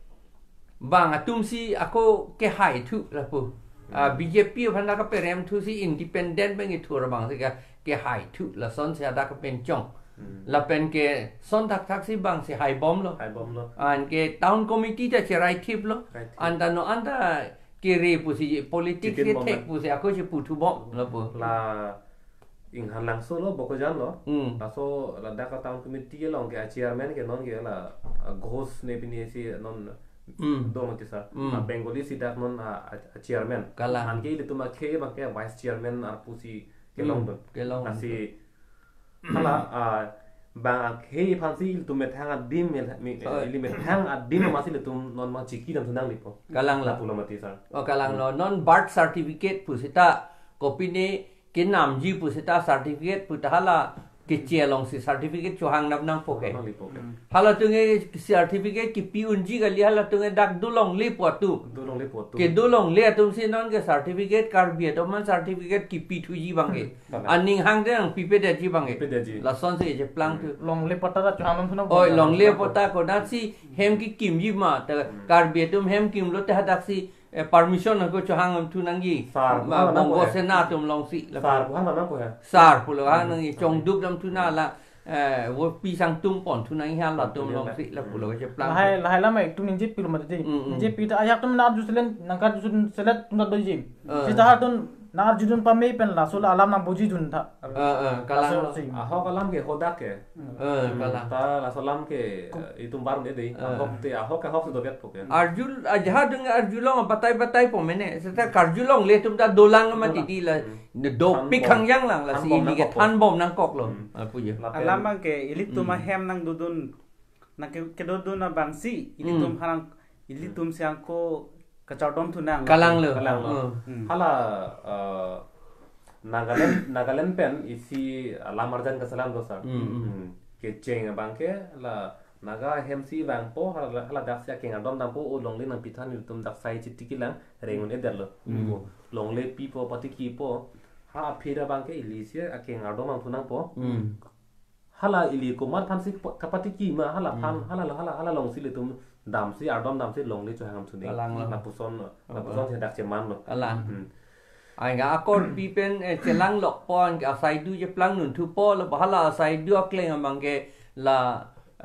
bang atum si ako kehaithu lapu. Ah, Hmm. B J P aphan ta kaperemthu si independent bang ithur abang si ka, kehaithu lason si ada kapenchong. Hmm. Lapen ke son thakthak si bang si haibomlo. Haibomlo. Anke town committee ta cherai thiplo. Cherai thip. Anta no anta kere pusi politics Chicken ke bomb thek na. Pusi ako si puthubom lapu. La Inghan Langso lo, Bokajan lo. Hmm. Laso ladak a town committee along ke a chairman ke non ke la, ah, Ghosh ne pini si non Hmm. dong ti sir. Hmm. Ah, Bengali si dak non, ah, ah, ah, chairman. Kalang. Anke ilitum akhei abang ke vice chairman arpu si Hmm. kelongdun. Kelong. Lasi hala, ah, bang akhei aphan si ilitum methang adim mel-, me-, Oi. ili methang adim amatsi ilitum non ma chiki damthu nanglipo. Kalang la. Lapulo mati sir. Oh, kalang lo. Hmm. Non birth certificate pusita kopine kenamji pusita certificate puta hala keche alongsi certificate chohang nap nangpo ke. Nangpo ke. Hmm. Halatum ke certificate kipi unji kali, halatum ke dak dolongle pu atum. Dolongle pu atum. Kedolongle atum si non ke certificate Karbi atum aphan certificate kipithuji abang ke. Kalang. Aning hangde nangpipedetji abang ke. Pipedetji. Lasonsi cheplangthu. Hmm. Longle patta ta chohang nangthu nang Oi, longle patta konatsi hem kikimji ma, ta Hmm. Karbi atum hem kimlo te hadaksi eh, permission ako chohang nangthu nangji. Sir, Ma, buhan Bongo nangpo ya? Sena atum alongsi. Sir, buhan nangpo ya? Sir, pulo ha Hmm. nangji chongduk damthu na la, eh, wo pi sangtum ponthu nangji ha latum Ponthu na. Alongsi, lapulo Hmm. cheplang. Lahai, lahai lam ek tum ningje pilo mati. Hmm, hmm. Ningje pi ta ajak tum nar juselet, nangkar juselet tum ta doji. Eh. Sita ha tum nar judun pame pen laso la alam nangpojidun tha. Eh, eh, kalang. Laso si. Ahok alam ke hodak ke. Eh, Hmm, kalang. Ta laso alam ke, eh, itum bar ne dei. Eh. Ahok te, ahok ke ahok si doviat po ke. Arjul, ajahadung arjulong batai batai po mene. Seta karjulongle atum ta dolang mati Dolang. Di la. Hmm. Ne dopik Than bom. Hangjang lang la Than si bom ini ke nangkok. Than bom nangkoklo. Hmm. Ah, puji. Lapen Alam abang ke ilitum Hmm. ahem nangdodun, nang ke, kedodun abang si, ilitum Hmm. harang, ilitum si ako kachardom thu nang. Kalang lo. Kalang lo. Hmm. Hmm. Hala, eh, Nagaland, Nagaland pen isi, eh, lam arjan kaselam do sir. Hmm, hmm. Hmm. Kecheng abang ke la Naga ahem si vangpo hala, hala daksi akeng ardom dampo o longle nangpitha nelitum dak sai chitiki lang rengun Hmm. edetlo. Hmm. Longle pipo patiki po ha aphira abang ke ili si akeng ardom nangthu nangpo. Hmm. Hala ili komat aphan si pa-, kapatiki ma hala aphan Hmm. hala hala hala alongsi ilitum damsi ardom damsi longle chohang nangthu ne. Kalang lo. Lapuson Oh, lapuson oh. si dak chemanlo. Kalang. Hmm. Ai ga akorpi pen, eh, chelang lokpo anke asaidu cheplang nunthupo lo hala asaidu akleng abang ke la,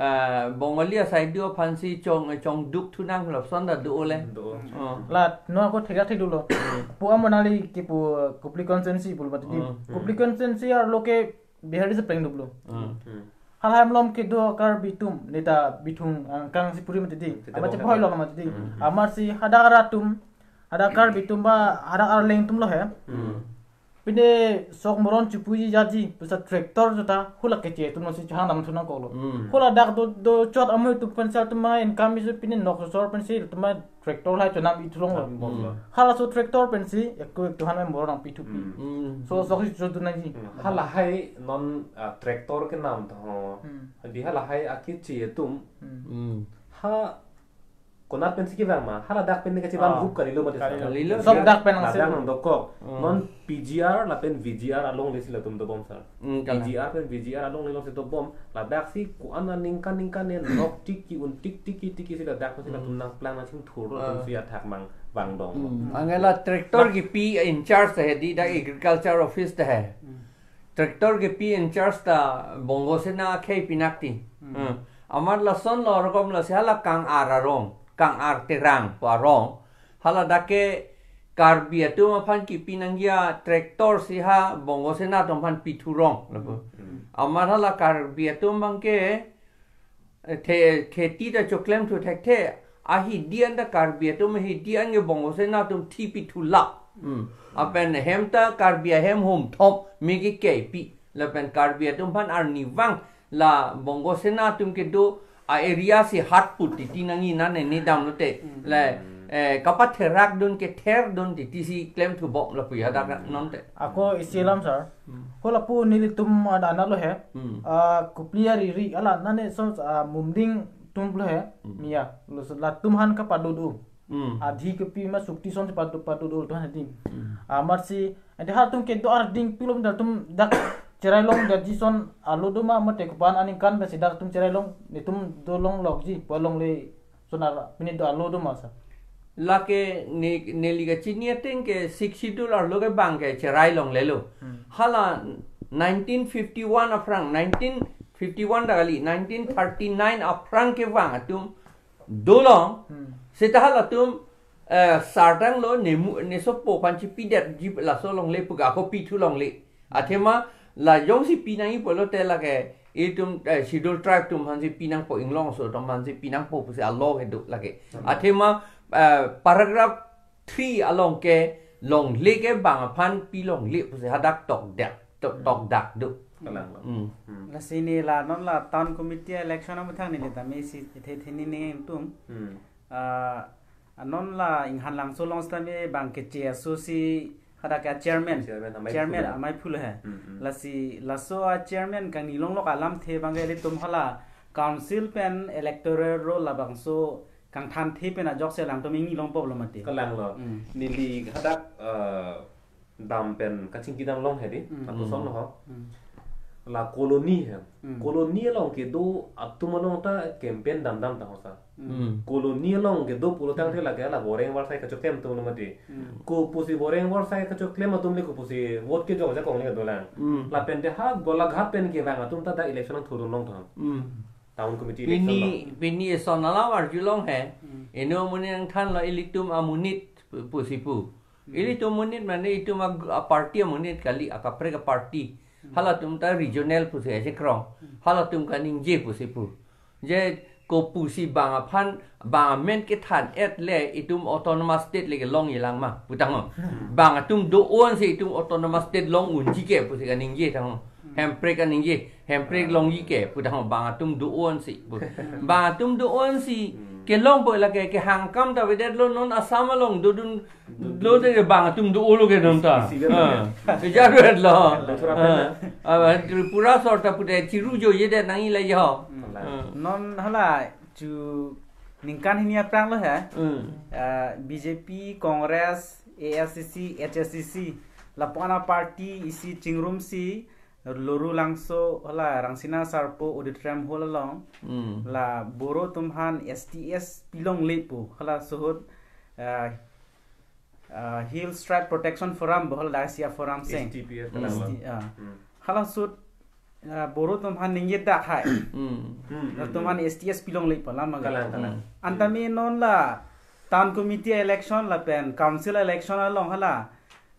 eh, Bongali asaidu aphan si chong, chongduk thu nang lapuson ta do le. Do. Oh. La no ako thekak thekdunlo. Pu amo nangli kipu Kopili constituency pulo mati di. Hmm. Kopili constituency arlo ke Bihari si plengdunlo. Hmm. Hmm. Hala hem along kedo Karbi atum neta Bithung angkang si puri mati di. Kita Amat bongkang. Chephoilo mati di. Hmm. Amatsi hadak arat atum, hadak Karbi atum ba hadak Arleng atum lo he. Hmm. Pine sok moron chipuji jaji, pusa tractor juta hula keche atum lo si chohang damthu nangkoklo. Hmm. Hula dak do, do chot amoi atum pensi atum ma income isu pine nok sosor pensi atum ma tractor lahai chonam ithulonglo. Nam bomlo. Hmm. Halaso tractor pensi, eko ek tuhan mai moron nangpithupi. Hmm. Hmm. So, sok si chodun nangji. Hmm. Halahai non, ah, tractor kenam tho. Hmm. Di halahai akeche atum. Hmm. Hmm. Ha Konat pensi kevang ma, haladak pen ne kachevan Ah. gup kalilo mati, sir. Kalilo. Kalilo. Sob dak pen ladak angsel. Nangdokok. Hmm. Non P G R lapen V G R alongle si latum dobom, sir. Hmm, kalang. P G R pen V G R alongle alongsi dobom. Ladak si ko-an aningkan ningkan ne nok tiki un tik tiki tiki si ladak si latum Hmm. nangplang nangchingthur lo, latum Ah. si athak mang vangdong. Hmm. Anke la tractor Dak- kepi in charge ta he di, dak agriculture office ta he. Hmm. Tractor kepi in charge ta Bongo Sena akhei pinak ti. Hmm. Hmm. Amat lason lo rokom lasi hala Kang-ar arong, Kang-ar Terang pu arong. Haladak ke Karbi atum aphan kepi nangji a tractor si ha Bongo Sena atum aphan pithurong lapu. Hmm. Amat hala Karbi atum abang ke, eh, the-, kheti ta choklemthu thekthe, ahidi an ta Karbi atum ahidi an ke Bongo Sena atum thi pithulap. Hmm. Lapen hem ta Karbi ahem hum thom me kekeipi. Lapen Karbi atum aphan arnivang la Bongo Sena atum kedo a area si hat put titi nangji, nan ne damlote. Hmm. Le, eh, kapatherak dun kether dun titi si klemthu bom lapu ya dak Hmm. non te. Ako isi alam, sir. Hmm. Ko lapu nelitum ada anak lo he. Hmm. Ah, Kopili ariri ala nane son, ah, Mumding atum lo he. Hmm. Mia. Lo so latum aphan kapado do. Hmm. Adhi kepi ma sukti son si pado, pado do atum aphan hedi. Hmm. Amat si, ante halatum kedo arding pilom dak atum dak cherai longdetji son alo do ma, mate ko-an aningkan pensi dak atum cherai long, netum dolong lokji, pu alongle son ar-, pini do alo do ma, sir? Lake ne, neli kachini ateng ke Sixth Schedule arlo ke bang ke cherai longlelo. Hmm. Hala nineteen fifty-one aphrang, nineteen fifty-one ta kali, nineteen thirty-nine aphrang kevang atum dolong, Hmm. seta halatum, eh, sartang lo nemu, nesopo aphan chepidetji laso longle pu ke ako pithu longle. Athema la jongsi pinangji pulote lake itum, eh, Schedule Tribe atum aphansi pinangpo, Inglong aso atum aphansi pinangpo pusi alo kedo lake. Hmm. Athema, eh, paragraph three along ke longle ke bang aphan pilongle pusi hadak tokdak, tok, Hmm. tokdak do. Kalang lo. Hmm. Hmm. Lasi neli la non la town committee election amethang neli tame isi the the ni ning tum. Hmm. Ah, non la Inghan Langso along sitame bang keche aso si hadak ke chairman. Chairman amei Chairman phu lo. Amei phu lo he. Hmm, hmm. Lasi laso a chairman kangni longlok alamthe abang ke ilitum hala council pen electoral roll labangso kangthanthe pen ajoksi alangtum ingni longpo lo mati. Kalang lo. Hmm. Neli hadak, eh, dam pen kachingki dam long hedi. Hmm. Atu son lo ho. Hmm. La colony he. Hmm. Colony along kedo atum along ta campaign damdam ta ho, sir. Hmm. Hmm. Colony along kedo pulo tangte Hmm. lake la boreng warsai kachoklem atum lo mati. Hmm. Kopusi boreng warsai kachoklem atum le kopusi vote kejok jakong le dolang. Hmm. Lapen te ha Golaghat pen kevang atum ta dak election nangthurdun long ta. Hmm. Town committee election Pini, long. Pini eson alam arjulong he. Hmm. Inut amonit nangthanlo ilitum amonit pu-, pusi pu. Hmm. Ilitum amonit mane itum ag-, a party amonit kali, akaprek a party. Hmm. Halatum ta regional pusi achekrong. Hmm. Halatum kaningje pusi pu. Je kopusi bang aphan, bang amen kethan-et le itum autonomous state le kelongji lang ma, putang ho. Hmm. Bang atum do-onsi itum autonomous state long unji ke pusi kaningje tang ho. Hmm. Hemprek kaningje, Hemprek Ah. longji ke, putang ho, bang atum do-onsi pu. Hmm. Bang atum do-onsi Hmm. kelongpo lake, kehang akam ta avedetlo, non Assam along dodun lo te bang atum do-olo ke non ta. Isi, isi, isi. Ah. Isi. Isi lo. Lo thura pen na. Ah. Ah, Tripura sor ta pute chiru jojedet nangji la jo. Hmm. Ah. Non hala chu ningkan hini aphrang lo he. Hmm. Ah, B J P, Congress, A S D C, H S D C. Lapu-an a party isi chingrumsi Loru Langso hala Rangsina Sarpo Auditorium Hall along. Hmm. La Boro atum aphan S T S pilongle pu. Hala suhut, ah, ah, Hill Tribe Protection Forum, bohol Dasia Forum seng. H T P F Hmm. kalang S T, lo. ah. Hmm. Hala suhut, ah, Boro atum aphan ningje dak hai. Hmm. Hmm, hmm, Atum aphan hmm. S T S pilongle pu alam abang. Kalang, kalang. Hmm. Anta me non la town committee election lapen council election along hala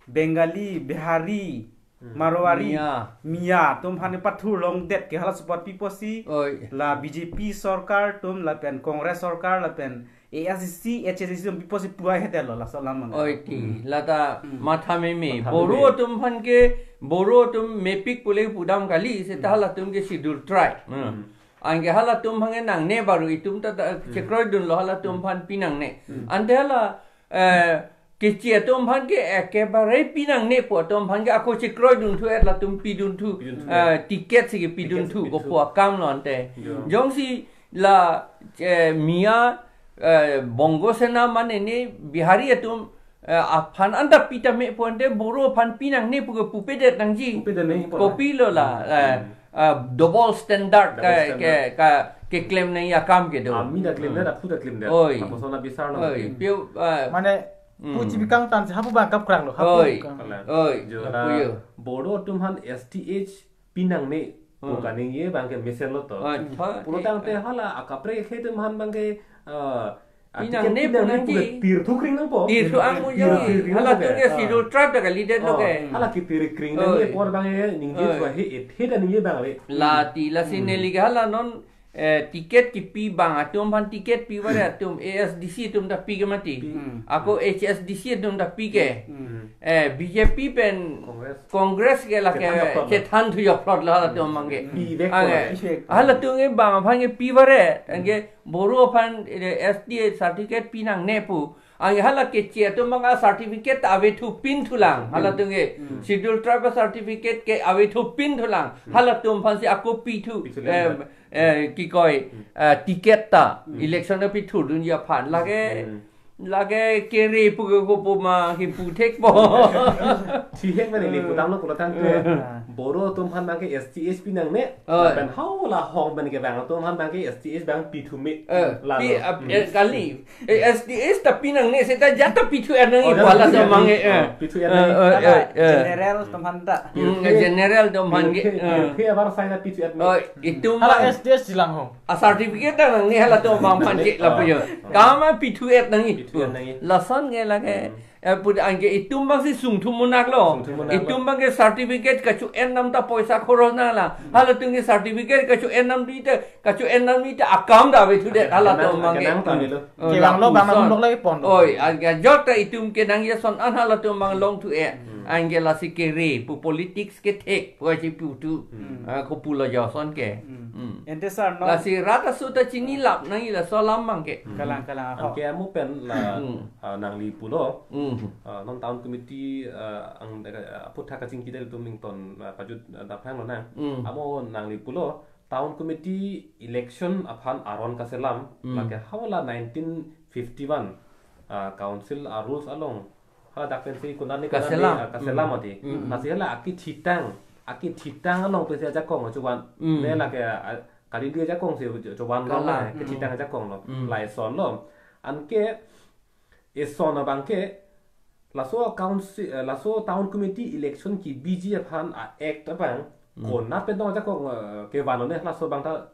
Bengali, Bihari, Hmm. Marwari, Miya. Miya atum aphan pathurlongdet ke hala support pipo si. Oi. La B J P sorkar atum lapen Congress sorkar lapen A S D C, H S D C atum pipo si puai hedet lo laso alam abang. Oi ti, Hmm. lata Hmm. matha meme. Matha Boro meme. atum aphan ke, Boro atum mepik pule pudam kali, seta Hmm. halatum ke schedule tribe. Hmm. Hmm. Anke halatum aphan ke nangne, baru itum ta, ta Hmm. chekroidunlo halatum Hmm. aphan pinangne. Hmm. Ante hala, eh, keche atum aphan ke ekebare pinangne pu atum aphan ke ako chekroidunthu, et latum pidunthu, Pidunthu. eh, ticket si ke Ticket pidunthu, si ko pidunthu. pu akam lo ante. Yo. Jongsi la, eh, Miya, eh, Bongo Sena mane ne Bihari atum, eh, aphan anta pi tame pu ante Boro aphan pi nangne pu ke pupedet nangji. Pupedet nangji pu. Kopilo la, eh, ah, double standard Double ka, standard. Ke, ka, keklem nangji akam kedo. Ami ta klemdet, aphu ta klemdet. Oi. Apotsi la bisar lo. Oi, mati. Piu, ah, Mane, hmm. Puji bikang tan si hapu bang kap krang lo, hapu Oi. Bang. Kalang. Oi, Jo hapu la yo. Boro atum aphan S T H pi nangne, Hmm. pu kaningje abang ke mesen lo to. Oi, Hmm. tho, Pulo tangte hala akaprek akhei atum aphan abang ke, ah, Pi ah, ticket nangne pi nangne pu nangji. Pu ke tirthu kring nangpo. Tirthu ang mo Tirthu jang. Kring Hala nangpo tung ke. Ke schedule tribe ta kalidet lo Oh, ke. Hala kitir kring Oi. Nangji apor abang ke ningje Oi. Chua he ethe ta ningje abang le. Lati lasi Hmm. neli ke hala non, eh, ticket kipi abang atum aphan ticket pi vare atum A S D C atum ta pi ke mati. Pi. Hmm. Ako H S D C atum ta pi ke. Hmm. Eh, B J P pen Congress. Congress ke la ke Chethan thuyok plot. Chethan thuyok plot la hala atum abang ke. Pi vek Ange, ko la. Hala atum ke abang aphan ke pi vare, ange Boro aphan, eh, S T A certificate pi nangne pu. Ange hala keche atum abang a certificate ta ave thu pin thulang. Hala atum ke Hmm. schedule tribe certificate ke ave thu pin thulang. Hmm. Hala atum aphan si ako pi thu, Pi thu eh, lang. Eh, kikoi, Hmm. eh, ticket ta, Hmm. election ta pi thurdunji aphan. Lake, Hmm. lake kere pu ke kopu ma hi pu thekpo. Thihek mane ni Hmm. pudam lo pulo tangte. Hmm. Boro atum aphan abang ke S T H pi nangne. Oh. Lapen hau la hong pen ke abang atum aphan abang ke S T H abang pi thu me. Eh, La pi, lo. Ah, Hmm. eh, kali. Eh, S T H ta pi nangne seta jat ta pi thu er nangji Oh, jat pu hala ta pi thu er atum abang nangji. Eh. Oh, pi thu er Eh, nangji. eh, Hala eh, eh. General atum aphan ta. Hmm, Pirthe, general atum aphan pirthe, ke, eh. Pirthe abar sai ta pi thu er nangji. Oh, itum Hala abang S T H jilang ho. A certificate ta nangne hala atum abang aphan ke lapu yo. Oh. Kama pi thu er nangji. Pi thu er nangji. Lason ke lake. Hmm. Eh, put anke itum abang si sungthum munak lo. Sungthum munak lo. Itum abang ke certificate kacho-en nam ta poisa khoros nang la. Hmm. Hala atum ke certificate kacho-en nam di te Kacho-en nam ni ta akam ta ave thu det, hala Kenang, atum abang ke. Kenang ta ave lo. Oh, Kevang lo, lapuson. Bang atum lok lagi pon lo. Oi, anke ajok ta itum kenang jason an hala atum abang long thu e. Hmm. Anke lasi kere, pu politics kethek, pu aji pu thu. Hmm. Ah, kopulo jason ke. Hmm. Hmm. Ente sir, no. Lasi rat aso ta chinilap nangji laso alam abang ke. Hmm. Kalang, kalang, ho. Anke amo pen la, Hmm. ah, nangli pulo. Hmm. Ah, non town committee, ah, ang, ah, aphuthak kachingki det atum ington, ah, pajut, ah, daphang lonang. Hmm. Amo nangli pulo. Town committee election aphan aron kaselam, Hmm. lake hau la nineteen fifty-one, ah, council a rules along. Hala dak pensi konat ni konat ni, Kaselam. ah, kaselam Hmm. ati. Hmm. Lasi hala akithitang, akithitang along pensi ajakong achovan. Hmm. Ne lake, ah, kali dia ajakong si cho-, chovan lo Kalang. ne, kithitang Hmm. ajakong lo. Hmm. Lason lo. Anke eson abang ke, laso council, eh, laso town committee election kebiji aphan a-act abang, Hmm. konat pen dong ajakong, eh, kevan lo ne laso abang ta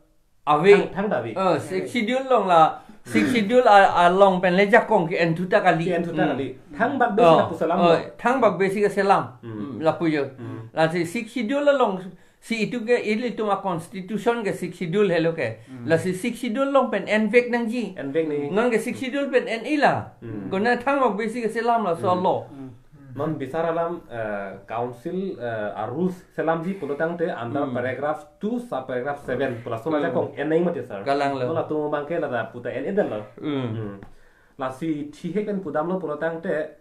Ave. thang, thang ta ave. Eh, Sixth Schedule along la, Sixth Schedule a, along pen le jakong ke-en thu ta kali. Ke-en thu ta Hmm. kali. Thangbak besi Oh, lapu selam oh, lo. thangbak besi keselam. Hmm. Hmm, lapu yo. Hmm. Lasi Sixth Schedule along si itum ke ilitum a constitution ke Sixth Schedule helo ke. Hmm. Lasi Sixth Schedule along pen envek nangji. Envek nangji. Non ke Sixth Schedule pen en-e la. Hmm. Konat thangbak besi keselam laso Hmm. lo. Hmm. Non bisar alam, eh, council, eh, a rules selamji pulo tangte under Hmm. paragraph two subparagraph seven pu laso Hmm. ajakong en nangji mati sir. Kalang lo. Non latum abang ke la ta puta en-e det lo. Hmm. Hmm. Lasi thihek pen pudam lo pulo tangte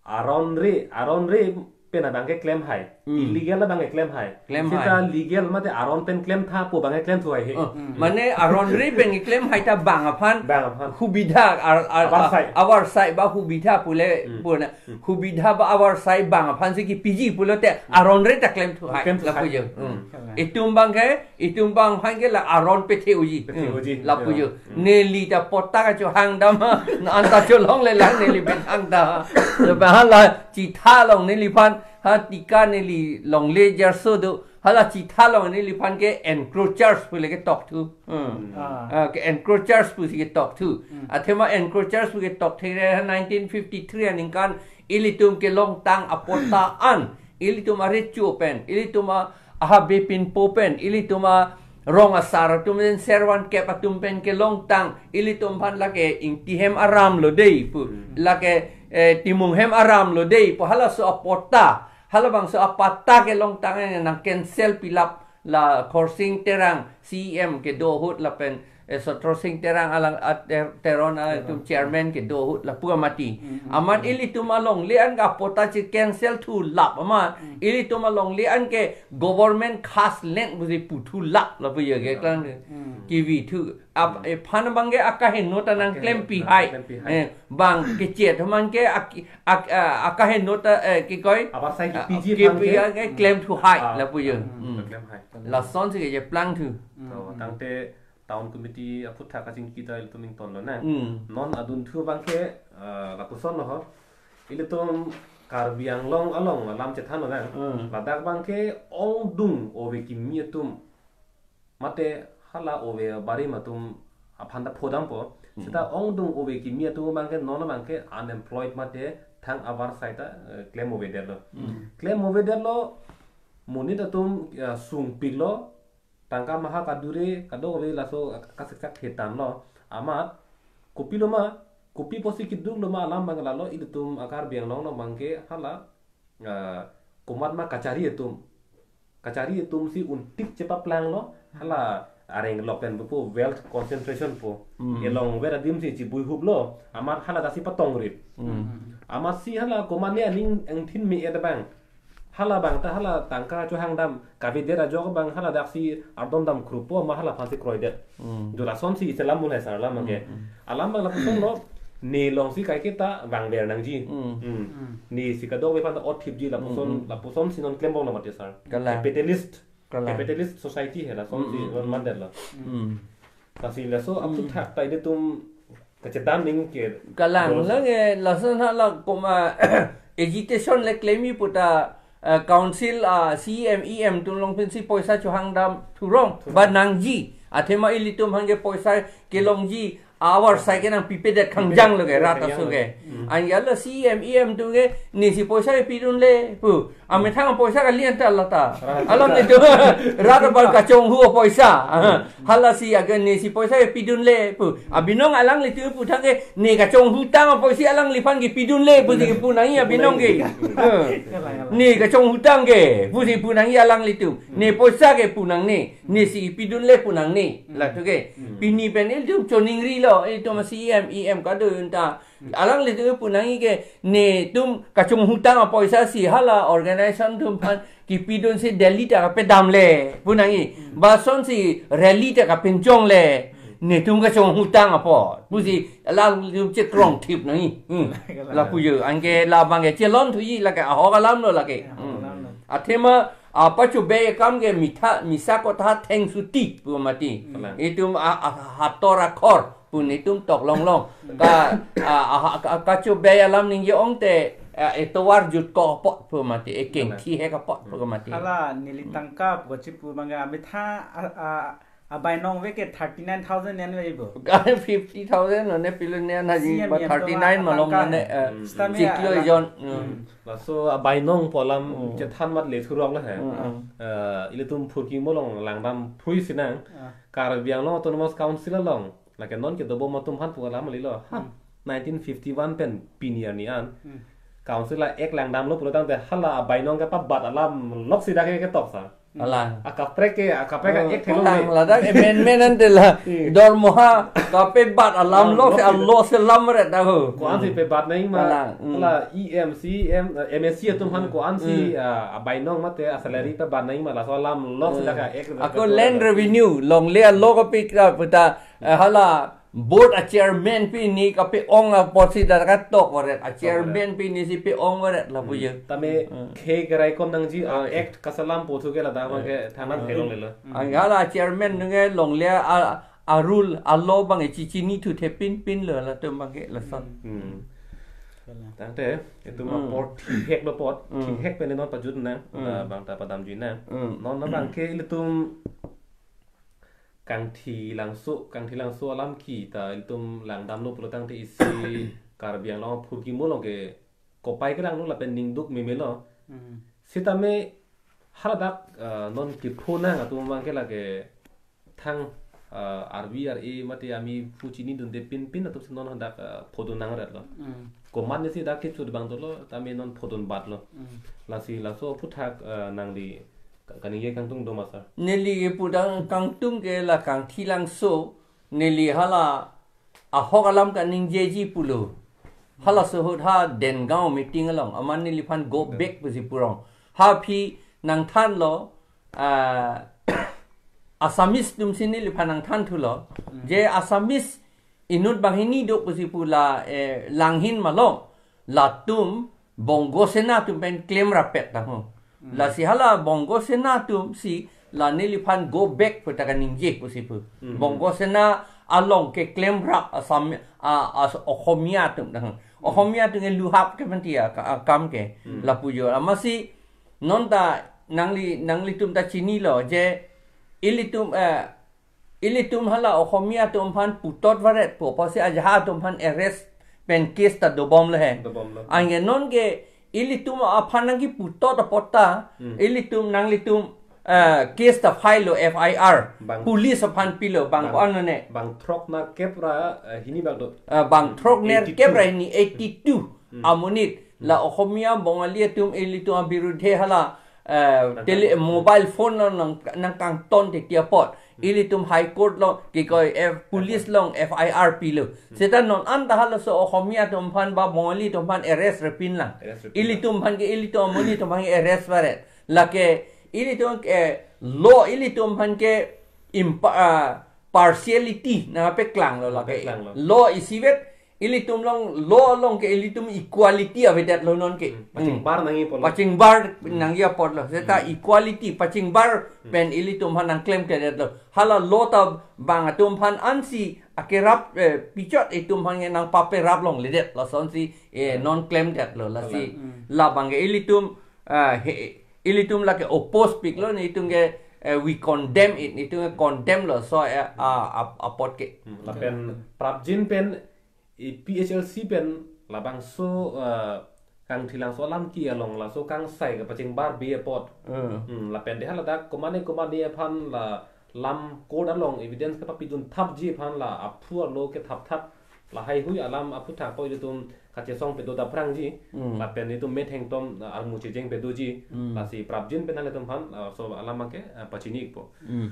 aron re, aron re pen abang ke klem hai. Hmm. Illegal abang ke klem hai. Klem Seta hai. legal mate aron pen klem tha pu abang ke klem thu hai he. Oh, Hmm. mane aron re pen klem hai ta bang aphan Bang aphan. hubidha ar, ar, Abar sai. abar sai ba hubidha pule Hmm. puna. Hmm. Hubidha ba abar sai bang aphan si kepiji pulote aron re ta klem thu hai. Klem thu Lapu hai. yo. Hmm. Hmm. Itum abang ke, itum abang aphan ke la aron pethe-oji. Pethe-oji. Hmm. Lapu Yo. yo. Hmm. Neli ta patta kachohang dam ha. Na anta cholongle lang neli pen hang da. Lapen hala chitha along neliphan, ha tika neli longle jerso do. Hala chitha along neliphan ke encroachers pule ketok thu. Hmm. Hmm. Ah. Ah, ke encroachers pusi ketok thu. Hmm. Athema encroachers pu ketok thu re nineteen fifty-three aningkan ilitum kelongtang apatta an, ilitum arecho pen, ilitum a, ahabe pinpo pen, ilitum arong asar atum pen, servan kep atum pen kelongtang, ilitum aphan lake Ingti hem aram lo dei pu, Hmm. lake, eh, Timung hem aram lo dei pu, halaso apatta, halabangso apatta kelongtang nang cancel pilap la Khorsing Terang C E M kedo ahut lapen, eh, Sotro Sing Terang alang, ah, Ter-, Teron, ah, Teron. Itum chairman kedo ahut lapu amati. Hmm, hmm. Amat ilitum alongle an ke apota che cancel thu lap amat. Hmm. Ilitum alongle an ke government khas leng pusi pu thu lap lapu ye ke klang. Hmm. Kivi thu. Ap, Hmm. eh, phan abang ke akaheno ta nang Akaheno klem pi ta hai. Klem pi hai. Eh, bang kechet man ke ak-, ak-, ah, akaheno ta, eh, kikoi? Abar sai ah, kipi ji kipi phan ke? Ya ke klem thu hai Ah, lapu ye. Hmm. Hmm. Klem hai. Lasonsi kejeplang thu. Hmm. To, tangte town committee aphuthak kachingki ta ilitum ingtonlo na. Hmm. Non adunthu abang ke, ah, lapuson lo ho. Ilitum Karbi Anglong along alam chethanlo na. Hmm. Ladak abang ke ongdung ove kimi atum. Mate hala ove barim atum aphan ta phodampo. Hmm. Seta ongdung ove kimi atum abang ke non abang ke unemployed mate thang abar sai ta, eh, klem ove detlo. Hmm. Klem ove detlo, monit atum, eh, sungpiklo, tangka maha kadure, kadokave laso kasiksak thetanlo. Amat, kopilo ma, kopi pusi keduk lo ma alam abang lalo, ilitum a-Karbi Anglong along abang ke hala, ah, komat ma kachari atum. Kachari atum si untik chepaplanglo, hala areng lok pen pu wealth concentration pu. Hmm. Elongver adim si chibuihuplo, amat hala dasi patongrip. Hmm. Amat si hala komatne aning angthin me-et abang. Hala abang ta hala tangka chohangdam kavedet ajok abang hala daksi ardom dam krupo ma hala aphansi kroidet. Hmm. Jo lasonsi selam mulai sar alam ke. Hmm, hmm. Alam abang lapuson lo, ne alongsi kaiketa vangver nangji. Hmm. Hmm. Hmm. Ne si kadokave aphan ta othipji lapuson, Hmm, hmm. Lapuson si non klembom lo mati sar. Kalang. Capitalist. Kalang. Capitalist society he lasonsi Hmm, hmm, non hmm. Mandetlo. Hmm. Lasi laso Hmm. Aphuthak ta ilitum kachethan ning ke Kalang dos. Lang, eh, lason hala koma agitation le klem-i puta, eh, council, ah, C M, E M atum along pensi poisa chohangdam thurong. Thurong. Ba nangji. Athema ilitum aphan ke poisa kelongji abar sai ke nangpipedet khangjang lo ke, rat aso ke. Hmm. Anke hala C M, E M atum ke, nesi poisa kepidunle pu. Amethang poisa kalian ta lata. Rat alam aso. Netum rat aphan kachonghu poisa. Hmm. Hala si ake nesi poisa kepidunle pu. Abinong alanglitum puthak ke ne kachonghu tang poisa alangliphan kepidunle pusi kepu nangji abinong ke. Hmm. Eh. Ne kachonghu tang ke pusi pu nangji alanglitum. Ne poisa kepu nangne. Nesi kepidunle pu nangne. Hmm. Latum ke. Hmm. Pini pen ilitum choningrilo, ilitum C M, E M kadokave ta. Alanglitum pu nangji ke netum kachonghu tang apoisa si hala organization atum aphan kepidunsi Delhi ta kapedamle pu nangji. Hmm. Ba lasonsi rally ta kapinchongle. Hmm. Netum kachonghu tang apot pusi alanglitum chekrongthip nangji. Hmm. Kalang. Lapu ye, anke labang ke chelon thuji lake ahok alam lo lake. Ya, ahok alam lo. Hmm. Athema apa chubei akam ke mitha, misa kotha thengsuti pu mati. Kalang. Itum a, a, hator akhor pu netum tok longlong. Ka, a, a, a, kachubei alam ningje-ong te, a, etovar jutkok apot pu mati, ekeng Kalang. Thihek apot pu mati. Hala neli tangka pu kachipu abang ke ametha, a, a, abainong ave ke thirty nine thousand an ave bo. Fifty thousand lo ne pilo ne an haji C M ba M thirty nine to malom atangka. Ne, eh, Hmm. Sitame chiklo ala- ejon. Hmm. Hmm. Laso abainong pu alam Hmm. Chethan mat le thurok le he. Hmm, hmm. Eh, ilitum Phurkimo along langdam phui sinang. Ah. Karbi Anglong Autonomous Council along. Lake non kedobom atum aphan pu alam alilo. Ha. Hmm. Nineteen fifty-one pen pini arni an. Hmm. Council a-act langdamlo pulo tangte hala abainong kepabat alam loksi dak ke ketok sar. Kalang. Akaprek ke, akaprek Oh, a-act thelo kalang le. Ladak amendment ante la. Iya. Dormoha kapebat alam Alam lok se loksi dak. Alo se lam ret dak ho. Ko-ansi Hmm. pebat nangji ma. Kalang. Hmm. Hala E M, C M, eh, M A C atum aphan Hmm. Ko-ansi, Hmm. ah, abainong mate a-salary Hmm. pebat nangji ma laso alam loksi Hmm. dak a-act Ako dak land dak. Revenue, longle alo kapikra puta, eh, hala board a-chairman pi ne kape-ong apotsi dak katok oret, a-chairman Tok oret. Pi nesi pe-ong oret lapu Hmm. Ye. Tame Hmm. khei keraikom nangji Ah, a-act kasalam pothu ke ladak abang ke Hmm. thangnat Hmm. Theklonglelo. Hmm. Anke hala chairman nunge longle a, a-rule a-law abang ke chichinithu thepinpin lo latum abang ke lason. Hmm. Hmm. Kalang. Tangte, itum Hmm. apor thihek lo apot, Hmm. thihek pen non pajut nang, Hmm. ah, bang ta padamjui nang. Hmm. Non abang ke ilitum Kangthilangso, Kangthilangso alam kita ilitum langdamlo pulo tangte isi Karbi Anglong Phurkimo along ke kopai kelanglo lapen ningduk memelo. Hmm. Sitame haladak, eh, non kepho nang atum abang ke lake thang, eh, R B R A mate ami phu chinidunde pinpin atum si non hadak, eh, phodun nang retlo. Hmm. Komat nesi dak kecho abang dolo, tame non phodun batlo. Hmm. Lasi laso aphuthak, eh, nangli ka-, kaningje kangtung do ma sir? Neli kepu abang kangtung ke la Kangthilangso, neli hala ahok alam kaningjeji pulo. Hala sohut ha Dengaon meeting along, amat neliphan go back pusi purong. Ha aphi nangthanlo, ah, Assamese atumsi neliphan nangthanthulo. Hmm. Je Assamese inut banghini do pusi pu la, eh, langhin malom. Latum Bongo Sena atum pen klemrap-et tangho. Hmm. Lasi hala Bongo Sena atumsi la neliphan go back pu ta kaningje pusi pu. Hmm. Bongo Sena along keklemrap Assam, a, a, Ohomia atum tangho. Hmm. Ohomia atum ke luhap ke menti a, ka-, akam ke. Hmm. Lapu jo. Amatsi non ta nangli, nanglitum ta chinilo je ilitum, eh, ilitum hala Ohomia atum aphan putot varet pu apotsi ajahak atum aphan arrest pen case ta dobomlo he. Dobomlo. Anke non ke ilitum aphan nangkeputot apot ta, Hmm. ilitum nanglitum, eh, case ta file lo, F I R. Bang. Police aphan pilo, bang Bang. ko ano ne. Bang throk nerkep ra, eh, hini bak do. Eh, bang throk nerkep ra Eighty-two. hini eighty-two Hmm. amonit. Hmm. La Ohomia Bongali atum ilitum abirudhe hala, eh, Nang tele, kangton. mobile phone lo nang, nangkangton titi apot. Hmm. Ilitum High Court lo, kikoi, eh, police F I R. long F I R pilo. Hmm. Seta non anta halaso Ohomia atum aphan ba Bongali atum aphan arrest repin lang. Arrest repin lang. Ilitum aphan ke, ilitum amonit atum aphan ke arrest varet. Lake ilitum ke law ilitum aphan ke impa-, ah, partiality nangpaklanglo lake. Nangpaklanglo. Law isivet ilitum along, law along ke ilitum equality avedetlo non ke. Hmm. Pachingbar Hmm. nangji apotlo. Pachingbar Hmm. nangji apotlo. Seta Hmm. equality, pachingbar Hmm. pen ilitum aphan nangklemkledetlo. Hala law ta bang atum aphan ansi akerap, eh, pichot itum aphan nge nangpaperap longle det. Lasonsi, eh, Hmm. non klemdetlo. Lasi Hala. Hmm. labang ke ilitum, ah, he, ilitum lake oppose piklo, nelitum ke, eh, we condemn it, nelitum ke condemn lo. So, eh, ah, ap-, apot ke. Hmm. Lapen prapjin pen I P H L C pen labangso, eh, kangthilangso alam ke along laso kangsai kapachingbar be apot. Hmm. Hmm, lapen de haladak komane komane aphan la lam court along evidence kapapidun thapji aphan la aphu arlo kethapthap lahai hui alam aphuthak ko ilitum kachesong pedo daphrangji. Hmm. Lapen itum methengtom, eh, armu chejeng pedoji. Hmm. Lasi prapjin pen ilitum aphan, eh, so alam ke, eh, pachini-ikpo. Hmm.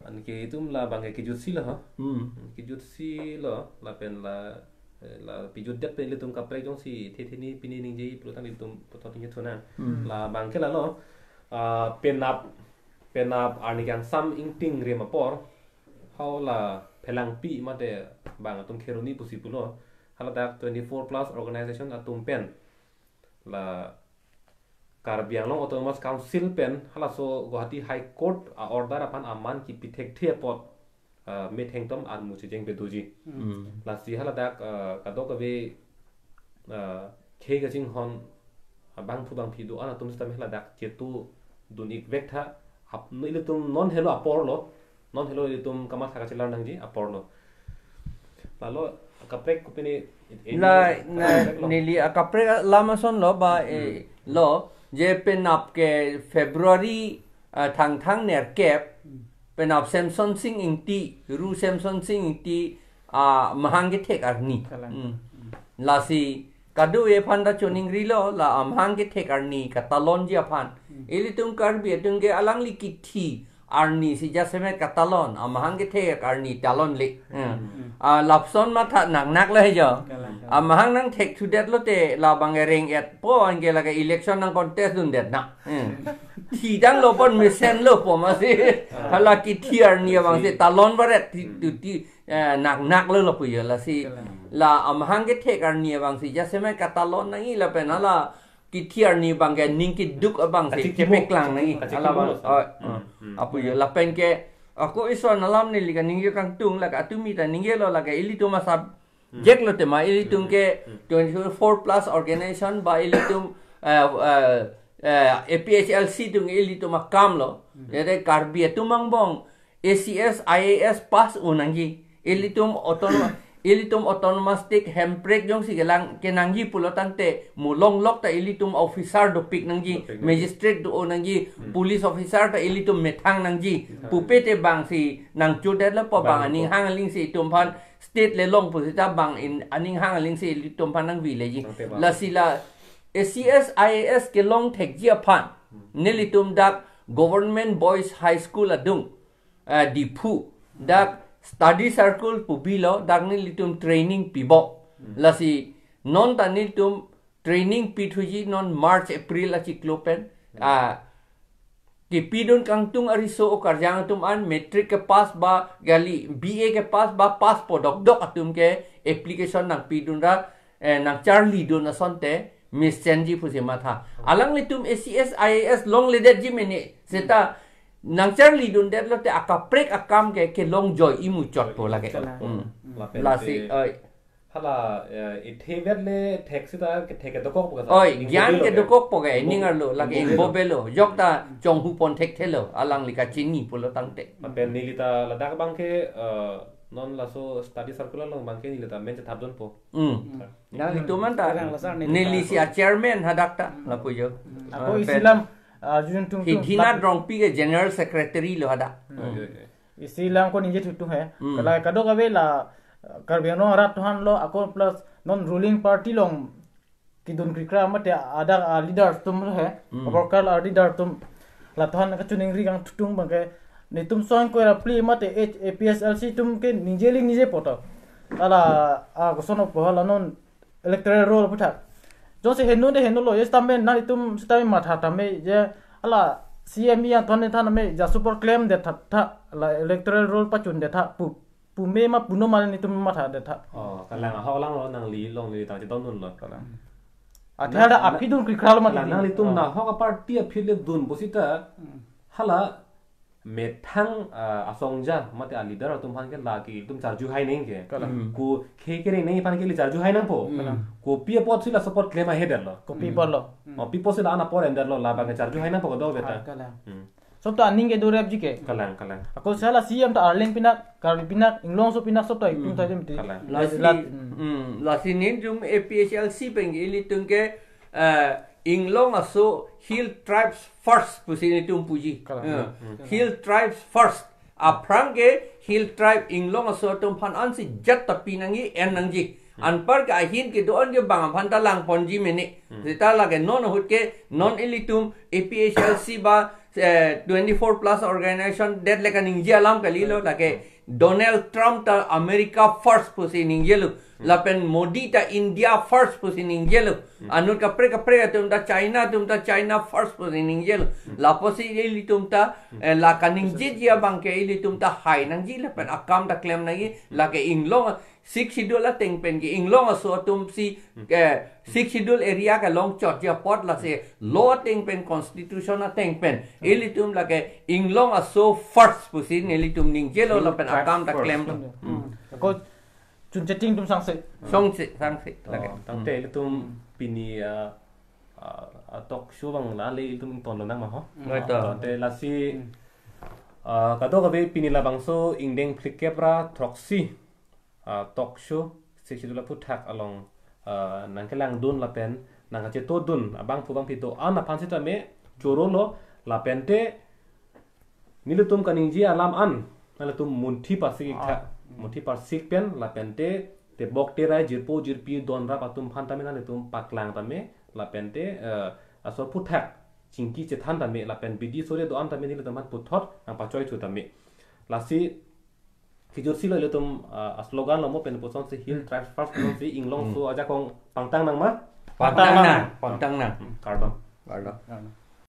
Anke itum labang ke kejutsi lo, ha? Hmm. Kejutsi lo, lapen la, eh, la pejutdet pen ilitum kaprek jongsi the the ni pini ningje pulo tangte itum puthot ningjethunang. Hmm. Labang ke lalo, ah, penap, penap arni kangsam ingting rim apor, hau la Phelangpi mate bang atum Kheroni pusi pulo, haladak twenty-four plus organization atum pen la Karbi Anglong Autonomous Council pen halaso Guwahati High Court a-order aphan aman kipi thekthe apot, ah, methengtom armu chejeng pedoji. Hmm. Lasi haladak, ah, kadokave, ah, khei kachinghon, ah, bangphu bangphi do-an atum sitame haladak chetu dun-ik vektha. Ap-, ilitum non helo apor lo, non helo ilitum kamatha kachelar nangji apor lo. Lalo kaprek kopine, eh, La, eh, na, kaprek lo. neli akaprek alam ason lo ba, Hmm. eh, lo, je penap ke February, ah, thangthang nerkep, Hmm. penap Semson Sing Ingti, Ru Semson Sing Ingti, ah, mahang kethek arni. Kalang. Hmm. Hmm. Lasi kadokave aphan ta choningrilo, la amahang kethek arni katalonji aphan. Hmm. Ilitum Karbi atum ke alangli kithi arni si jasemet katalon, amahang kethek arni talonle. Hmm. Hmm. Ah, lapuson matha naknaklo he jo. Kalang, kalang. Amahang nangthekthudetlo te labang ereng-etpo anke lake election nang contest dundet na. Hmm. Thidamlo pon mesenlo pu amatsi. Ah. Hala kithi arni abangsi Hmm. talon varet ti, Hmm. tu ti, eh, naknaklo lapu jo lasi. Kalang. La amahang kethek arni abangsi jasemet katalon nangji lapen hala kithi arni abangke ning keduk abangsi Kachingki mo, kepeklang nangji. Kachingki mo Hala abang, lo sa. oh, Hmm, oh. hmm. Apu jo lapen ke, ako ison alam neli kaningje kangtung lake atumi ta ningjelo lake ilitum asap Hmm. jeklo tema ilitum Hmm. ke Hmm. twenty-four plus organization ba ilitum, eh, eh, eh, A P H L C atum ilitum akam lo. Hmm. Jadi Karbi atum angbong A C S, I A S pass un nangji. Ilitum autonomous, ilitum autonomous state hemprek jongsi kelang kenangji pulo tangte mulonglok ta ilitum officer dopik nangji, Dopik nangji. magistrate do-o nangji, Hmm. police officer ta ilitum methang nangji. Methang. Pupe te bangsi nangchudetlo pu bang Bang aning po. hang alingsi itum aphan state le long pusita bang in aning hang alingsi ilitum aphan nangvileji. Nangte bang. Lasi la A C S, I A S kelong thekji aphan. Hmm. Nelitum dak Government Boys High School adung. ah, Diphu, dak study circle pubilo, dak nelitum training pibo. Lasi non ta nelitum training pithuji non March, April achiklo pen. Ah, kipidun kangtung ariso o karjang atum an matric kepass ba kali B A kepass ba pass po dokdok atum ke application nangpidun ra, eh, nangcharlidun asonte mesen ji pusi matha. Alanglitum A C S, I A S longledetji mene seta nangcharlidundet lote akaprek akam ke kelong joi imu chot po lake. Kalang. Hmm. Lapen Lasi, te oi. Hala, eh, ithe vet le thek sita ke thek ke dokok po ka sa. Oi, Ning gyan ke dokok po ke, ning arlo, lake ingbo belo. Jok ta chonghu pon thekthelo, alangli kachini pulo tangte. Lapen neli ta ladak abang ke, eh, non laso study circle along abang ke neli ta men chethap don po. Hmm. Nang itu man ta. Kalang lasar neli ta. Neli si a chairman hadak ta, lapu jo. Ako Lapen isi alam, ah, jun tung tung. Hidhinat Rongpi ke general secretary lo hadak. Hmm. Oi, oi, oi. Isi alam ko ningje thutung he. Hmm. Kalai kadokave la, uh, Karbi Anglong arat atum aphan lo, ako plus non ruling party along kidun krikra mate adak, uh, leaders atum lo he. Hmm. Aporkar a leader atum latum aphan kachiningri kangthutung abang ke nelitum song ko era pli mate H-, A P H L C atum ke ningje ling ningje poto. Ala, uh, koson po hala non electoral roll aputhak. Jongsi heno de heno lo, yes, tame nelitum sitame matha tame je, ala C M ya thon ne than me ja super claim det tha, tha, la electoral roll pachun det tha, pu, pu me ma pu no ma nelitum matha det tha. Oh, kalang ahok lang lo, nangli longle ta chedondun lo. Kalang. Athe hala aphi dun krikra lo ma Kalang nelitum na hok a party aphi le dun pusita. Hmm. Hala methang, ah, asongja mate a leader atum aphan ke lake ilitum charju hai neng ke. Kalang. Hmm. Ko khei kere neng aphan ke ili charju hai nangpo. Hmm. Kopi apotsi la support claim ahe det lo. Kopi apot lo. Hmm. Oh, pi apotsi la an apor en det lo, labang ke charju hai nangpo kadokave ta. Ah, kalang. Hmm. Sob ta aning kedo rep ji ke. Kalang, kalang. Ako hala C M ta Arleng pinak, Karbi pinak, Inglong aso pinak sob ta itum Hmm. ta jemti. Kalang. Lasi, Lat-, hmm. Hmm, lasi nelitum A P H L C pen ke ilitum ke, eh, Inglong aso Hill Tribes First pusi nelitum puji. Kalang. Eh, Hmm. Hill Tribes First. Aphrang ke Hill Tribe Inglong aso atum aphan ansi jat ta pi nangji, en nangji. Hmm. Anpar ke ahin kedo-an ke bang aphan ta lang ponji mene. Hmm. Seta lake non ahut ke non ilitum A P H L C ba, eh, twenty-four plus organization det le kaningje alam kalilo Hmm. lake Donald Trump ta America first pusi ningjelo. Hmm. Lapen Modi ta India first pusi ningjelo. Hmm. Anut kaprek kaprek atum ta China atum ta China first pusi ningjelo. Hmm. Lapusi ilitum ta, Hmm. eh, la kaningjeji abang ke ilitum ta hai nangji lapen akam ta klem nangji. Hmm. Lake Inglong Sixth Schedule ateng pen ke Inglong aso atum si, Hmm. eh, Sixth Schedule area ke long chotji apot lasi law ateng pen constitution ateng pen. Hmm. Ilitum lake Inglong aso first pusi nelitum ningjelo Hill lapen Tribe akam ta first. Klem. Hmm. Hmm. Ako chun chatting atum sangse. Sangse, sangse lake. Oh, tangte Hmm. ilitum Hmm. pini, ah, ah, ah, talk show abang la le ilitum ingtonlo nang ma ho. Hmm. Baik to. Tangte lasi, Hmm. ah, kadokave pini labangso ingdeng phlikep ra throksi, ah, talk show Sixth Schedule aphuthak along, ah, nangkelangdun lapen nangkachetongdun abangphu bangphi do-an aphan sitame chorolo lapen te nelitum kaningje alam an nelitum munthi parsik ik tha. Ah. Munthi parsik pen lapen te tebok terai jirpo jirpi donrap atum aphan tame nelitum paklang tame lapen te, eh, aso aphuthak chingki chethan tame lapen bidi sore do-an tame nelitum aphan puthot nangpachoi thu tame. Lasi kijursi lo ilitum, ah, a slogan lo mo pen pusonsi Hill Hmm. Tribes First pusonsi Inglong Hmm. aso ajakong pangtang nang ma? Pangtang nang, pangtang nang. Hmm, kardom. Kardom. Kardom.